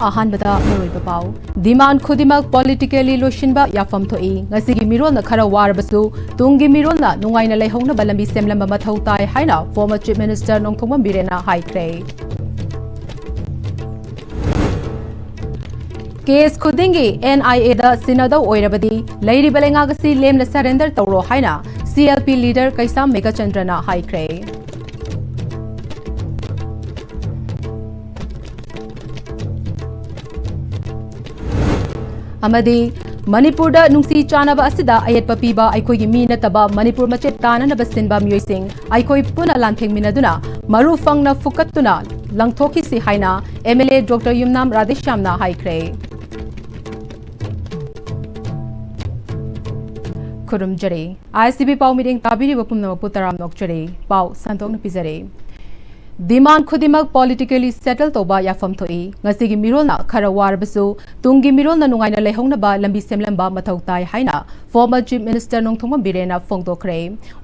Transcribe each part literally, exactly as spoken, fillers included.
ꯑꯍꯥꯟꯕꯗ ꯃꯔꯨꯑꯣꯏꯕ ꯄꯥꯎ꯫ Demand ꯈꯨꯗꯤꯡꯃꯛ politically ꯂꯣꯏꯁꯤꯟꯕ ꯌꯥꯐꯝ ꯊꯣꯛꯏ꯫ ꯉꯁꯤꯒꯤ ꯃꯤꯔꯣꯜꯅ ꯈꯔ ꯋꯥꯔꯕꯁꯨ ꯇꯨꯡꯒꯤ ꯃꯤꯔꯣꯜꯅ ꯅꯨꯡꯉꯥꯏꯅ ꯂꯩꯍꯧꯅꯕ ꯂꯝꯕꯤ ꯁꯦꯝꯂꯝꯕ ꯃꯊꯧ ꯇꯥꯏ ꯍꯥꯏꯅ former Chief Minister ꯅꯣꯡꯊꯣꯝꯕꯝ ꯕꯤꯔꯦꯟꯅ ꯍꯥꯏꯈ꯭ꯔꯦ꯫ Case ꯈꯨꯗꯤꯡꯒꯤ NIA ꯗ ꯁꯤꯟꯅꯗꯧ ꯑꯣꯏꯔꯕꯗꯤ ꯂꯩꯔꯤꯕ ꯂꯩꯉꯥꯛ ꯑꯁꯤ ꯂꯦꯝꯅ surrender ꯇꯧꯔꯣ ꯍꯥꯏꯅ CLP leader ꯀꯩꯁꯥꯝ ꯃꯦꯘꯆꯟꯗ꯭ꯔꯅ ꯍꯥꯏꯈ꯭ꯔꯦ꯫ ꯑꯃꯗꯤ ꯃꯅꯤꯄꯨꯔꯗ ꯅꯨꯡꯁꯤ ꯆꯥꯟꯅꯕ ꯑꯁꯤꯗ ꯑꯌꯦꯠꯄ ꯄꯤꯕ ꯑꯩꯈꯣꯏꯒꯤ ꯃꯤ ꯅꯠꯇꯕ ꯃꯅꯤꯄꯨꯔ ꯃꯆꯦꯠ ꯇꯥꯅꯅꯕ ꯁꯤꯟꯕ ꯃꯤꯑꯣꯏꯁꯤꯡ ꯑꯩꯈꯣꯏ ꯄꯨꯟꯅ ꯂꯥꯟꯊꯦꯡꯃꯤꯟꯅꯗꯨꯅ ꯃꯔꯨ ꯐꯪꯅ ꯐꯨꯀꯠꯇꯨꯅ ꯂꯪꯊꯣꯛꯈꯤꯁꯤ ꯍꯥꯏꯅ MLA Doctor ꯌꯨꯝꯅꯥꯝ ꯔꯥꯙꯦꯁ꯭ꯌꯥꯝꯅ ꯍꯥꯏꯈ꯭ꯔꯦ꯫ ꯈꯨꯔꯨꯝꯖꯔꯤ꯫ ICB ꯄꯥꯎ ꯃꯤꯠꯌꯦꯡ ꯇꯥꯕꯤꯔꯤꯕ ꯄꯨꯝꯅꯃꯛꯄꯨ ꯇꯔꯥꯝꯅ ꯑꯣꯛꯆꯔꯤ꯫ ꯄꯥꯎ ꯁꯟꯗꯣꯛꯅ ꯄꯤꯖꯔꯤ꯫ Demand ꯈꯨꯗꯤꯡꯃꯛ politically settle ꯇꯧꯕ ꯌꯥꯐꯝ ꯊꯣꯛꯏ꯫ ꯉꯁꯤꯒꯤ ꯃꯤꯔꯣꯜꯅ ꯈꯔ ꯋꯥꯔꯕꯁꯨ ꯇꯨꯡꯒꯤ ꯃꯤꯔꯣꯜꯅ ꯅꯨꯡꯉꯥꯏꯅ ꯂꯩꯍꯧꯅꯕ ꯂꯝꯕꯤ ꯁꯦꯝꯂꯝꯕ ꯃꯊꯧ ꯇꯥꯏ ꯍꯥꯏꯅ former Chief Minister ꯅꯣꯡꯊꯣꯝꯕꯝ ꯕꯤꯔꯦꯟꯅ ꯐꯣꯡꯗꯣꯛꯈ꯭ꯔꯦ꯫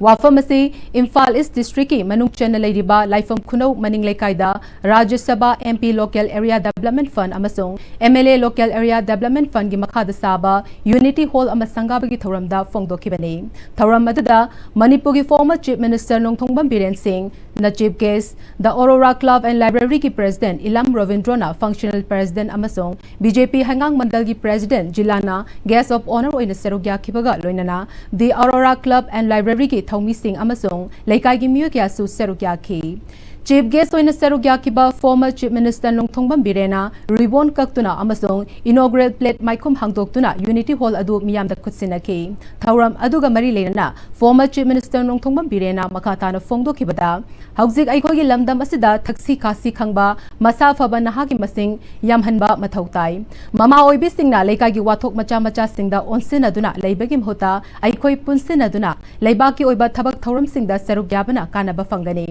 ꯋꯥꯐꯝ ꯑꯁꯤ ꯏꯝꯐꯥꯜ East District ꯀꯤ ꯃꯅꯨꯡ ꯆꯟꯅ ꯂꯩꯔꯤꯕ ꯂꯥꯏꯐꯝ ꯈꯨꯅꯧ ꯃꯅꯤꯡ ꯂꯩꯀꯥꯏꯗ ꯔꯥꯖ꯭ꯌ ꯁꯚꯥ MP Local Area Development Fund ꯑꯃꯁꯨꯡ MLA Local Area Development Fund ꯒꯤ ꯃꯈꯥꯗ ꯁꯥꯕ Unity Hall ꯑꯃ ꯁꯪꯒꯥꯕꯒꯤ ꯊꯧꯔꯝꯗ ꯐꯣꯡꯗꯣꯛꯈꯤꯕꯅꯤ꯫ ꯊꯧꯔꯝ ꯑꯗꯨꯗ ꯃꯅꯤꯄꯨꯔꯒꯤ former Chief Minister Nongthombam Biren ꯁꯤꯡ, ꯅ Chief Guest, The Aurora Club and Library ꯒꯤ President ꯏꯂꯝ ꯔꯣꯕꯤꯟꯗ꯭ꯔꯣꯅ Functional President ꯑꯃꯁꯨꯡ BJP ꯍꯩꯉꯥꯡ ꯃꯟꯗꯜꯒꯤ President ꯖꯤꯂꯥꯅ Guest of Honour ꯑꯣꯏꯅ ꯁꯔꯨꯛ ꯌꯥꯈꯤꯕꯒ ꯂꯣꯏꯅꯅ The Aurora Club and Library ꯒꯤ ꯊꯧꯃꯤꯁꯤꯡ ꯑꯃꯁꯨꯡ ꯂꯩꯀꯥꯏꯒꯤ ꯃꯤꯑꯣꯏ ꯀꯌꯥꯁꯨ ꯁꯔꯨꯛ ꯌꯥꯈꯤ꯫ Chief Guest ꯑꯣꯏꯅ ꯁꯔꯨꯛ ꯌꯥꯈꯤꯕ former Chief Minister Nongthombam ꯕꯤꯔꯦꯟꯅ ribbon ꯀꯛꯇꯨꯅ ꯑꯃꯁꯨꯡ inaugural plaque ꯃꯥꯏꯈꯨꯝ ꯍꯥꯡꯗꯣꯛꯇꯨꯅ Unity Hall ꯑꯗꯨ ꯃꯤꯌꯥꯝꯗ ꯈꯨꯠꯁꯤꯟꯅꯈꯤ꯫ ꯊꯧꯔꯝ ꯑꯗꯨꯒ ꯃꯔꯤ ꯂꯩꯅꯅ former Chief Minister ꯅꯣꯡꯊꯣꯝꯕꯝ ꯕꯤꯔꯦꯟꯅ ꯃꯈꯥ ꯇꯥꯅ ꯐꯣꯡꯗꯣꯛꯈꯤꯕꯗ, ꯍꯧꯖꯤꯛ ꯑꯩꯈꯣꯏꯒꯤ ꯂꯝꯗꯝ ꯑꯁꯤꯗ ꯊꯛꯁꯤ ꯈꯥꯁꯤ ꯈꯪꯕ, ꯃꯁꯥ ꯐꯕ ꯅꯍꯥꯒꯤ ꯃꯁꯤꯡ ꯌꯥꯝꯍꯟꯕ ꯃꯊꯧ ꯇꯥꯏ꯫ ꯃꯃꯥ ꯑꯣꯏꯕꯤꯁꯤꯡꯅ ꯂꯩꯀꯥꯏꯒꯤ ꯋꯥꯊꯣꯛ ꯃꯆꯥ ꯃꯆꯥꯁꯤꯡꯗ ꯑꯣꯟꯁꯤꯟꯅꯗꯨꯅ ꯂꯩꯕꯒꯤ ꯃꯍꯨꯠꯇ ꯑꯩꯈꯣꯏ ꯄꯨꯟꯁꯤꯟꯅꯗꯨꯅ ꯂꯩꯕꯥꯛꯀꯤ ꯑꯣꯏꯕ ꯊꯕꯛ ꯊꯧꯔꯝꯁꯤꯡꯗ ꯁꯔꯨꯛ ꯌꯥꯕꯅ ꯀꯥꯟꯅꯕ ꯐꯪꯒꯅꯤ꯫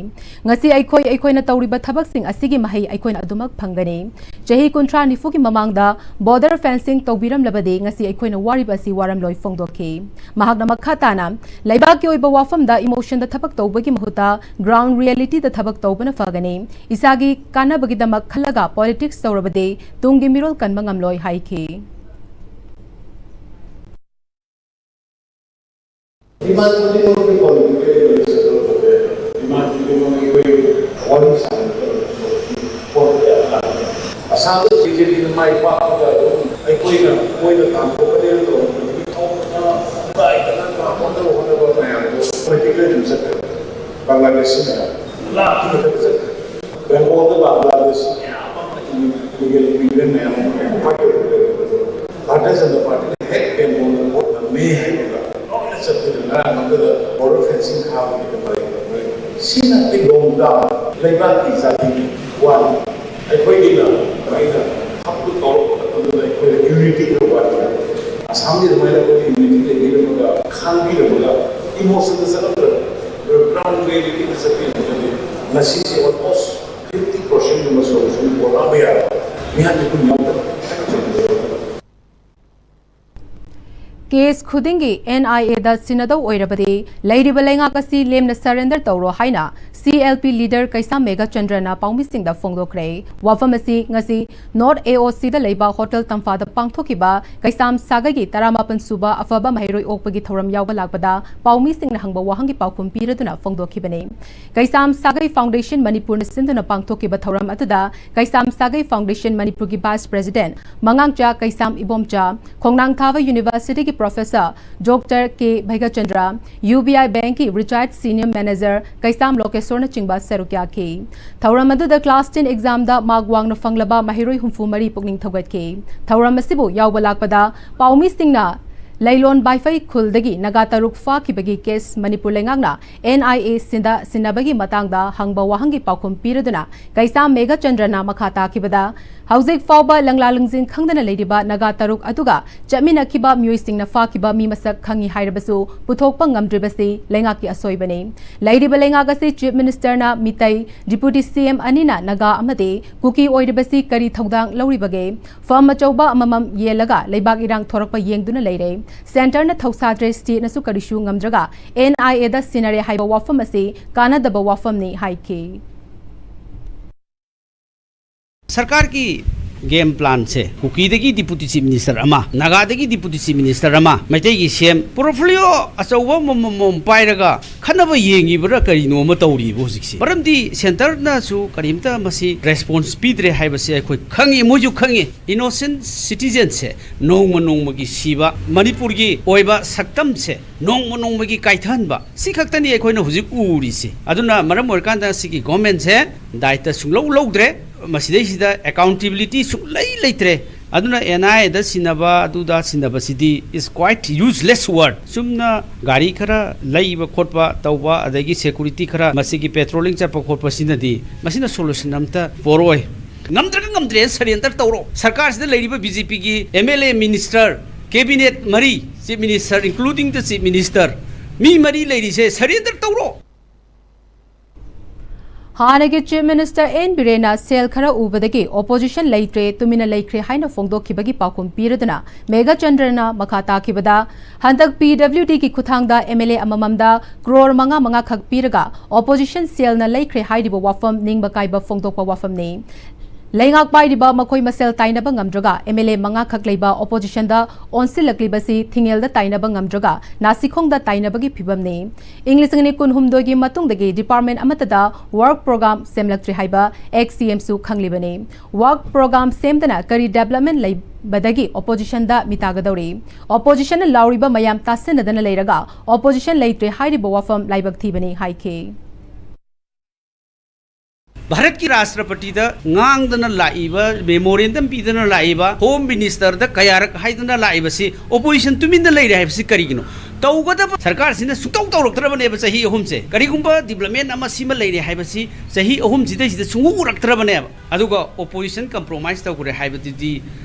ꯉꯁꯤ ꯑꯩꯈꯣꯏ ꯑꯩꯈꯣꯏꯅ ꯇꯧꯔꯤꯕ ꯊꯕꯛꯁꯤꯡ ꯑꯁꯤꯒꯤ ꯃꯍꯩ ꯑꯩꯈꯣꯏꯅ ꯑꯗꯨꯃꯛ ꯐꯪꯒꯅꯤ꯫ ꯆꯍꯤ ꯀꯨꯟꯊ꯭ꯔꯥ ꯅꯤꯐꯨꯒꯤ ꯃꯃꯥꯡꯗ border fencing ꯇꯧꯕꯤꯔꯝꯂꯕꯗꯤ ꯉꯁꯤ ꯑꯩꯈꯣꯏꯅ ꯋꯥꯔꯤꯕ ꯑꯁꯤ ꯋꯥꯔꯝꯂꯣꯏ ꯐꯣꯡꯗꯣꯛꯈꯤ꯫ ꯃꯍꯥꯛꯅ ꯃꯈꯥ ꯇꯥꯅ, ꯂꯩꯕꯥꯛꯀꯤ ꯑꯣꯏꯕ ꯋꯥꯐꯝꯗ emotion ꯗ ꯊꯕꯛ ꯇꯧꯕꯒꯤ ꯃꯍꯨꯠꯇ ground reality ꯗ ꯊꯕꯛ ꯇꯧꯕꯅ ꯐꯒꯅꯤ꯫ ꯏꯁꯥꯒꯤ ꯀꯥꯟꯅꯕꯒꯤ ꯗꯃꯛ ꯈꯜꯂꯒ politics ꯇꯧꯔꯕꯗꯤ ꯇꯨꯡꯒꯤ ꯃꯤꯔꯣꯜ ꯀꯟꯕ ꯉꯝꯂꯣꯏ ꯍꯥꯏꯈꯤ꯫ ꯏꯃꯥꯟꯅꯕꯗꯤ ꯃꯔꯨꯞꯀꯤ political leadership ꯇꯧꯕꯁꯦ, ꯏꯃꯥꯟꯅꯕꯗꯤ ꯃꯔꯨꯞ ꯑꯩꯈꯣꯏ ꯋꯥꯔꯤ ꯁꯥꯟꯅꯕꯗ ꯄꯣꯠ ꯀꯌꯥ ꯇꯥꯔꯦ꯫ ꯑꯁꯥꯝꯗ ꯕꯤ ꯖꯦ ꯄꯤꯅ ꯃꯥꯏ ꯄꯥꯛꯄꯗ ꯑꯗꯨꯝ ꯑꯩꯈꯣꯏꯅ ꯃꯣꯏꯗ ꯇꯥꯟꯊꯣꯛꯀꯅꯦꯅ ꯇꯧꯕꯗꯨꯗꯤ ꯊꯣꯛꯄꯅ ꯅꯨꯡꯉꯥꯏꯗꯅ ꯍꯣꯠꯅꯕ ꯍꯣꯠꯅꯕ ꯃꯌꯥꯝꯗꯣ political ꯑꯗꯨꯝ ꯆꯠꯈ꯭ꯔꯦ꯫ ꯕꯪꯒ꯭ꯂꯥꯗꯦꯁꯁꯤꯅ ꯂꯥꯞꯈꯤꯕ ꯈꯛꯇ ꯆꯠꯈ꯭ꯔꯦ꯫ ꯕꯦꯡꯒꯣꯜꯗ ꯕꯪꯒ꯭ꯂꯥꯗꯦꯁ ꯃꯌꯥꯝ ꯑꯃ ꯏꯂꯤꯒꯦꯜ ꯏꯃꯤꯒ꯭ꯔꯦꯟ ꯃꯌꯥꯝ ꯑꯃ ꯐꯥꯏꯠ ꯇꯧꯔꯒ ꯂꯩꯔꯝꯕꯗꯣ ꯚꯥꯔꯇꯤꯌ ꯖꯅꯇꯥ ꯄꯥꯔꯇꯤꯅ ꯍꯦꯛ ꯕꯦꯡꯒꯣꯜꯗ ꯚꯣꯠ ꯉꯝꯃꯦ ꯍꯥꯏꯕꯒ ꯂꯣꯏꯅ ꯆꯠꯈꯤꯗꯅ ꯉꯔꯥꯡ ꯑꯃꯗ ꯕꯣꯔꯗꯔ ꯐꯦꯟꯁꯤꯡ ꯈꯥꯕꯒꯤꯗꯃꯛ ꯁꯤꯅ ꯇꯤꯡꯂꯣꯝꯗ ꯂꯩꯕꯥꯛꯀꯤ ꯖꯥꯇꯤꯒꯤ ꯋꯥꯅꯤ꯫ ꯑꯩꯈꯣꯏꯒꯤꯅ ꯑꯩꯅ ꯊꯕꯛꯇꯨ ꯇꯧꯔꯛꯄ ꯃꯇꯝꯗ ꯑꯩꯈꯣꯏꯗ ꯌꯨꯅꯤꯇꯤ ꯈꯔ ꯋꯥꯠꯂꯤ꯫ ꯑꯁꯥꯝꯒꯤ ꯑꯗꯨꯃꯥꯏꯅ ꯑꯩꯈꯣꯏꯒꯤ ꯌꯨꯅꯤꯇꯤ ꯂꯩꯕꯤꯔꯝꯃꯒ ꯈꯥꯡꯕꯤꯔꯝꯃꯒ ꯏꯃꯣꯁꯟꯗ ꯆꯠꯂꯛꯇ꯭ꯔꯕ ꯒ꯭ꯔꯥꯎꯟ ꯔꯤꯌꯦꯂꯤꯇꯤꯗ ꯆꯠꯄꯤꯔꯝꯃꯒꯗꯤ ꯉꯁꯤꯁꯦ ꯑꯣꯜꯃꯣꯁ ꯐꯤꯐꯇꯤ ꯄꯥꯔꯁꯦꯟꯒꯨꯝꯕ ꯁꯣꯂꯨꯁꯟ ꯄꯨꯔꯛꯑꯝꯕ ꯌꯥꯕ ꯃꯤꯍꯥꯠ ꯃꯤꯄꯨꯟ ꯌꯥꯎꯗꯕ ꯍꯥꯏꯕꯁꯤꯅꯤ꯫ ꯀꯦꯁ ꯈꯨꯗꯤꯡꯒꯤ ꯑꯦꯟ ꯑꯥꯏ ꯑꯦꯗ ꯁꯤꯟꯅꯗꯧ ꯑꯣꯏꯔꯕꯗꯤ ꯂꯩꯔꯤꯕ ꯂꯩꯉꯥꯛ ꯑꯁꯤ ꯂꯦꯝꯅ surrender ꯇꯧꯔꯣ ꯍꯥꯏꯅ ꯁꯤ ꯑꯦꯜ ꯄꯤ ꯂꯤꯗꯔ ꯀꯩꯁꯥꯝ ꯃꯦꯘꯆꯟꯗ꯭ꯔꯅ ꯄꯥꯎꯃꯤꯁꯤꯡꯗ ꯐꯣꯡꯗꯣꯛꯈ꯭ꯔꯦ꯫ ꯋꯥꯐꯝ ꯑꯁꯤ ꯉꯁꯤ ꯅꯣꯔꯠ ꯑꯦ ꯑꯣ ꯁꯤꯗ ꯂꯩꯕ ꯍꯣꯇꯦꯜ ꯇꯝꯐꯥꯗ ꯄꯥꯡꯊꯣꯛꯈꯤꯕ ꯀꯩꯁꯥꯝ ꯁꯥꯒꯩꯒꯤ ꯇꯔꯥꯃꯥꯄꯟ ꯁꯨꯕ ꯑꯐꯕ ꯃꯍꯩꯔꯣꯏ ꯑꯣꯛꯄꯒꯤ ꯊꯧꯔꯝ ꯌꯥꯎꯕ ꯂꯥꯛꯄꯗ ꯄꯥꯎꯃꯤꯁꯤꯡꯅ ꯍꯪꯕ ꯋꯥꯍꯪꯒꯤ ꯄꯥꯎꯈꯨꯝ ꯄꯤꯔꯗꯨꯅ ꯐꯣꯡꯗꯣꯛꯈꯤꯕꯅꯤ꯫ ꯀꯩꯁꯥꯝ ꯁꯥꯒꯩ ꯐꯥꯎꯟꯗꯦꯁꯟ ꯃꯅꯤꯄꯨꯔꯅ ꯁꯤꯟꯗꯨꯅ ꯄꯥꯡꯊꯣꯛꯈꯤꯕ ꯊꯧꯔꯝ ꯑꯗꯨꯗ ꯀꯩꯁꯥꯝ ꯁꯥꯒꯩ ꯐꯥꯎꯟꯗꯦꯁꯟ ꯃꯅꯤꯄꯨꯔꯒꯤ vice president ꯃꯉꯥꯡꯆꯥ ꯀꯩꯁꯥꯝ ꯏꯕꯣꯝꯆꯥ, ꯈꯣꯡꯅꯥꯡꯊꯥꯕ ꯌꯨꯅꯤꯚꯔꯁꯤꯇꯤꯒꯤ professor ꯗꯣꯛꯇꯔ ꯀꯦ ꯚꯩꯒꯆꯟꯗ꯭ꯔ, ꯌꯨ ꯕꯤ ꯑꯥꯏ ꯕꯦꯡꯛꯀꯤ retired senior manager ꯀꯩꯁꯥꯝ ꯂꯣꯀꯦꯁꯣꯔꯅꯆꯤꯡꯕ ꯁꯔꯨꯛ ꯌꯥꯈꯤ꯫ ꯊꯧꯔꯝ ꯑꯗꯨꯗ class ten examꯗ mark ꯋꯥꯡꯅ ꯐꯪꯂꯕ ꯃꯍꯩꯔꯣꯏ ꯍꯨꯝꯐꯨ ꯃꯔꯤ ꯄꯨꯛꯅꯤꯡ ꯊꯧꯒꯠꯈꯤ꯫ ꯊꯧꯔꯝ ꯑꯁꯤꯕꯨ ꯌꯥꯎꯕ ꯂꯥꯛꯄꯗ ꯄꯥꯎꯃꯤꯁꯤꯡꯅ ꯂꯩꯂꯣꯟ ꯕꯥꯏꯐꯩ ꯈꯨꯜꯗꯒꯤ ꯅꯥꯒꯥ ꯇꯔꯨꯛ ꯐꯥꯈꯤꯕꯒꯤ ꯀꯦꯁ ꯃꯅꯤꯄꯨꯔ ꯂꯩꯉꯥꯛꯅ ꯑꯦꯟ ꯑꯥꯏ ꯑꯦ ꯁꯤꯟꯗ ꯁꯤꯟꯅꯕꯒꯤ ꯃꯇꯥꯡꯗ ꯍꯪꯕ ꯋꯥꯍꯪꯒꯤ ꯄꯥꯎꯈꯨꯝ ꯄꯤꯔꯗꯨꯅ ꯀꯩꯁꯥꯝ ꯃꯦꯘꯆꯟꯗ꯭ꯔꯅ ꯃꯈꯥ ꯇꯥꯈꯤꯕꯗ, ꯍꯧꯖꯤꯛ ꯐꯥꯎꯕ ꯂꯪꯂꯥ ꯂꯪꯖꯤꯟ ꯈꯪꯗꯅ ꯂꯩꯔꯤꯕ ꯅꯥꯒꯥ ꯇꯔꯨꯛ ꯑꯗꯨꯒ ꯆꯠꯃꯤꯟꯅꯈꯤꯕ ꯃꯤꯑꯣꯏꯁꯤꯡꯅ ꯐꯥꯈꯤꯕ ꯃꯤ ꯃꯁꯛ ꯈꯪꯉꯤ ꯍꯥꯏꯔꯕꯁꯨ ꯄꯨꯊꯣꯛꯄ ꯉꯝꯗ꯭ꯔꯤꯕꯁꯤ ꯂꯩꯉꯥꯛꯀꯤ ꯑꯁꯣꯏꯕꯅꯤ꯫ ꯂꯩꯔꯤꯕ ꯂꯩꯉꯥꯛ ꯑꯁꯤ Chief Ministerꯅ Meitei, Deputy C M ꯑꯅꯤꯅ ꯅꯥꯒꯥ ꯑꯃꯗꯤ ꯀꯨꯀꯤ ꯑꯣꯏꯔꯤꯕꯁꯤ ꯀꯔꯤ ꯊꯧꯗꯥꯡ ꯂꯧꯔꯤꯕꯒꯦ? Firm ꯑꯆꯧꯕ ꯑꯃꯃꯝ ꯌꯦꯜꯂꯒ ꯂꯩꯕꯥꯛ ꯏꯔꯥꯡ ꯊꯣꯔꯛꯄ ꯌꯦꯡꯗꯨꯅ ꯂꯩꯔꯦ꯫ Centreꯅ ꯊꯧꯁꯥꯗ꯭ꯔꯦ, stateꯅꯁꯨ ꯀꯔꯤꯁꯨ ꯉꯝꯗ꯭ꯔꯒ N I Aꯗ ꯁꯤꯟꯅꯔꯦ ꯍꯥꯏꯕ ꯋꯥꯐꯝ ꯑꯁꯤ ꯀꯥꯟꯅꯗꯕ ꯋꯥꯐꯝꯅꯤ ꯍꯥꯏꯈꯤ꯫ ꯁꯔꯀꯥꯔꯒꯤ ꯒꯦꯝ ꯄ꯭ꯂꯥꯟꯁꯦ, ꯀꯨꯀꯤꯗꯒꯤ ꯗꯤꯄꯨꯇꯤ ꯆꯤꯐ ꯃꯤꯅꯤꯁꯇꯔ ꯑꯃ, ꯅꯥꯒꯥꯗꯒꯤ ꯗꯤꯄꯨꯇꯤ ꯆꯤꯐ ꯃꯤꯅꯤꯁꯇꯔ ꯑꯃ, ꯃꯩꯇꯩꯒꯤ ꯁꯤ ꯑꯦꯝ, ꯄꯣꯔꯠꯐꯣꯂꯤꯑꯣ ꯑꯆꯧꯕ ꯑꯃꯃꯝ ꯄꯥꯏꯔꯒ ꯈꯟꯅꯕ ꯌꯦꯡꯉꯤꯕ꯭ꯔꯥ ꯀꯔꯤꯅꯣ ꯑꯃ ꯇꯧꯔꯤꯕ ꯍꯧꯖꯤꯛꯁꯦ? ꯃꯔꯝꯗꯤ ꯁꯦꯟꯇꯔꯅꯁꯨ ꯀꯔꯤꯝꯇ ꯃꯁꯤ ꯔꯦꯁꯄꯣꯟꯁ ꯄꯤꯗ꯭ꯔꯦ ꯍꯥꯏꯕꯁꯦ ꯑꯩꯈꯣꯏ ꯈꯪꯉꯤ, ꯃꯣꯏꯁꯨ ꯈꯪꯉꯤ꯫ ꯏꯅꯣꯁꯦꯟ ꯁꯤꯇꯤꯖꯦꯟꯁꯦ ꯅꯣꯡꯃ ꯅꯣꯡꯃꯒꯤ ꯁꯤꯕ, ꯃꯅꯤꯄꯨꯔꯒꯤ ꯑꯣꯏꯕ ꯁꯛꯇꯝꯁꯦ ꯅꯣꯡꯃ ꯅꯣꯡꯃꯒꯤ ꯀꯥꯏꯊꯍꯟꯕ, ꯁꯤ ꯈꯛꯇꯅꯤ ꯑꯩꯈꯣꯏꯅ ꯍꯧꯖꯤꯛ ꯎꯔꯤꯁꯦ꯫ ꯑꯗꯨꯅ ꯃꯔꯝ ꯑꯣꯏꯔꯀꯥꯟꯗ ꯁꯤꯒꯤ ꯒꯣꯔꯃꯦꯟꯁꯦ ꯗꯥꯏꯇ ꯁꯨꯡꯂꯧ ꯂꯧꯗ꯭ꯔꯦ꯫ ꯃꯁꯤꯗꯩꯁꯤꯗ ꯑꯦꯀꯥꯎꯟꯇꯦꯕꯤꯂꯤꯇꯤ ꯁꯨꯡꯂꯩ ꯂꯩꯇ꯭ꯔꯦ꯫ ꯑꯗꯨꯅ ꯑꯦꯟ ꯑꯥꯏ ꯑꯦꯗ ꯁꯤꯟꯅꯕ, ꯑꯗꯨꯗ ꯁꯤꯟꯅꯕꯁꯤꯗꯤ is quite useless word꯫ ꯆꯨꯝꯅ ꯒꯥꯔꯤ ꯈꯔ ꯂꯩꯕ ꯈꯣꯠꯄ ꯇꯧꯕ, ꯑꯗꯒꯤ ꯁꯦꯀꯨꯔꯤꯇꯤ ꯈꯔ, ꯃꯁꯤꯒꯤ ꯄꯦꯇ꯭ꯔꯣꯂꯤꯡ ꯆꯠꯄ ꯈꯣꯠꯄꯁꯤꯅꯗꯤ ꯃꯁꯤꯅ ꯁꯣꯂꯨꯁꯟ ꯑꯝꯇ ꯄꯣꯔꯛꯑꯣꯏ꯫ ꯉꯝꯗ꯭ꯔꯒ ꯉꯝꯗ꯭ꯔꯦ, ꯁꯔꯦꯟꯗꯔ ꯇꯧꯔꯣ꯫ ꯁꯔꯀꯥꯔꯁꯤꯗ ꯂꯩꯔꯤꯕ ꯕꯤ ꯖꯦ ꯄꯤꯒꯤ M L A, minister, cabinet ꯃꯔꯤ, chief minister, including the chief minister, ꯃꯤ ꯃꯔꯤ ꯂꯩꯔꯤꯁꯦ ꯁꯔꯦꯟꯗꯔ ꯇꯧꯔꯣ꯫ ꯍꯥꯟꯅꯒꯤ ꯆꯤꯐ ꯃꯤꯅꯤꯁꯇꯔ ꯑꯦꯟ ꯕꯤꯔꯦꯟꯅ ꯁꯦꯜ ꯈꯔ ꯎꯕꯗꯒꯤ ꯑꯣꯄꯣꯖꯤꯁꯟ ꯂꯩꯇ꯭ꯔꯦ, ꯇꯨꯃꯤꯟꯅ ꯂꯩꯈ꯭ꯔꯦ ꯍꯥꯏꯅ ꯐꯣꯡꯗꯣꯛꯈꯤꯕꯒꯤ ꯄꯥꯎꯈꯨꯝ ꯄꯤꯔꯗꯨꯅ ꯃꯦꯘꯆꯟꯗ꯭ꯔꯅ ꯃꯈꯥ ꯇꯥꯈꯤꯕꯗ, ꯍꯟꯗꯛ ꯄꯤ ꯗꯕ꯭ꯂꯤꯎ ꯗꯤꯒꯤ ꯈꯨꯠꯊꯥꯡꯗ ꯑꯦꯝ ꯑꯦꯜ ꯑꯦ ꯑꯃꯃꯝꯗ ꯀ꯭ꯔꯣꯔ ꯃꯉꯥ ꯃꯉꯥ ꯈꯛ ꯄꯤꯔꯒ ꯑꯣꯄꯣꯖꯤꯁꯟ ꯁꯦꯜꯅ ꯂꯩꯈ꯭ꯔꯦ ꯍꯥꯏꯔꯤꯕ ꯋꯥꯐꯝ ꯅꯤꯡꯕ ꯀꯥꯏꯕ ꯐꯣꯡꯗꯣꯛꯄ ꯋꯥꯐꯝꯅꯤ꯫ ꯂꯩꯉꯥꯛ ꯄꯥꯏꯔꯤꯕ ꯃꯈꯣꯏ ꯃꯁꯦꯜ ꯇꯥꯏꯅꯕ ꯉꯝꯗ꯭ꯔꯒ ꯑꯦꯝ ꯑꯦꯜ ꯑꯦ ꯃꯉꯥ ꯈꯛ ꯂꯩꯕ ꯑꯣꯄꯣꯖꯤꯁꯟꯗ ꯑꯣꯟꯁꯤꯜꯂꯛꯂꯤꯕꯁꯤ ꯊꯤꯡꯉꯦꯜꯗ ꯇꯥꯏꯅꯕ ꯉꯝꯗ꯭ꯔꯒ ꯅꯥꯁꯤꯈꯣꯡꯗ ꯇꯥꯏꯅꯕꯒꯤ ꯐꯤꯕꯝꯅꯤ꯫ ꯏꯪ ꯂꯤꯁꯤꯡ ꯑꯅꯤ ꯀꯨꯟꯍꯨꯝꯗꯣꯏꯒꯤ ꯃꯇꯨꯡꯗꯒꯤ ꯗꯤꯄꯥꯔꯠꯃꯦꯟ ꯑꯃꯠꯇꯗ ꯋꯥꯔꯛ ꯄ꯭ꯔꯣꯒ꯭ꯔꯥꯝ ꯁꯦꯝꯂꯛꯇ꯭ꯔꯤ ꯍꯥꯏꯕ ꯑꯦꯛꯁ ꯁꯤ ꯑꯦꯝꯁꯨ ꯈꯪꯂꯤꯕꯅꯤ꯫ ꯋꯥꯔꯛ ꯄ꯭ꯔꯣꯒ꯭ꯔꯥꯝ ꯁꯦꯝꯗꯅ ꯀꯔꯤ ꯗꯦꯕꯂꯞꯃꯦꯟ ꯂꯩꯕꯗꯒꯤ ꯑꯣꯄꯣꯖꯤꯁꯟꯗ ꯃꯤꯇꯥꯒꯗꯧꯔꯤ? ꯑꯣꯄꯣꯖꯤꯁꯟꯅ ꯂꯥꯎꯔꯤꯕ ꯃꯌꯥꯝ ꯇꯥꯁꯤꯟꯅꯗꯅ ꯂꯩꯔꯒ ꯑꯣꯄꯣꯖꯤꯁꯟ ꯂꯩꯇ꯭ꯔꯦ ꯍꯥꯏꯔꯤꯕ ꯋꯥꯐꯝ ꯂꯥꯏꯕꯛ ꯊꯤꯕꯅꯤ ꯍꯥꯏꯈꯤ꯫ ꯚꯥꯔꯠꯀꯤ ꯔꯥꯁꯇ꯭ꯔꯄꯇꯤꯗ ꯉꯥꯡꯗꯅ ꯂꯥꯛꯏꯕ, ꯃꯦꯃꯣꯔꯦꯟꯗꯝ ꯄꯤꯗꯅ ꯂꯥꯛꯏꯕ, ꯍꯣꯝ ꯃꯤꯅꯤꯁꯇꯔꯗ ꯀꯌꯥꯔꯛ ꯍꯥꯏꯗꯅ ꯂꯥꯛꯏꯕꯁꯤ ꯑꯣꯄꯣꯖꯤꯁꯟ ꯇꯨꯃꯤꯟꯅ ꯂꯩꯔꯦ ꯍꯥꯏꯕꯁꯤ ꯀꯔꯤꯒꯤꯅꯣ? ꯇꯧꯒꯗꯕ ꯁꯔꯀꯥꯔꯁꯤꯅ ꯁꯨꯡꯇꯧ ꯇꯧꯔꯛꯇ꯭ꯔꯕꯅꯦꯕ ꯆꯍꯤ ꯑꯍꯨꯝꯁꯦ꯫ ꯀꯔꯤꯒꯨꯝꯕ ꯗꯤꯕ꯭ꯂꯞꯃꯦꯟ ꯑꯃ ꯁꯤꯃ ꯂꯩꯔꯦ ꯍꯥꯏꯕꯁꯤ ꯆꯍꯤ ꯑꯍꯨꯝꯁꯤꯗꯩꯁꯤꯗ ꯁꯨꯡꯎ ꯎꯔꯛꯇ꯭ꯔꯕꯅꯦꯕ꯫ ꯑꯗꯨꯒ ꯑꯣꯄꯣꯖꯤꯁꯟ ꯀꯝꯄ꯭ꯔꯣꯃꯥꯏꯁ ꯇꯧꯈ꯭ꯔꯦ ꯍꯥꯏꯕꯗꯨꯗꯤ,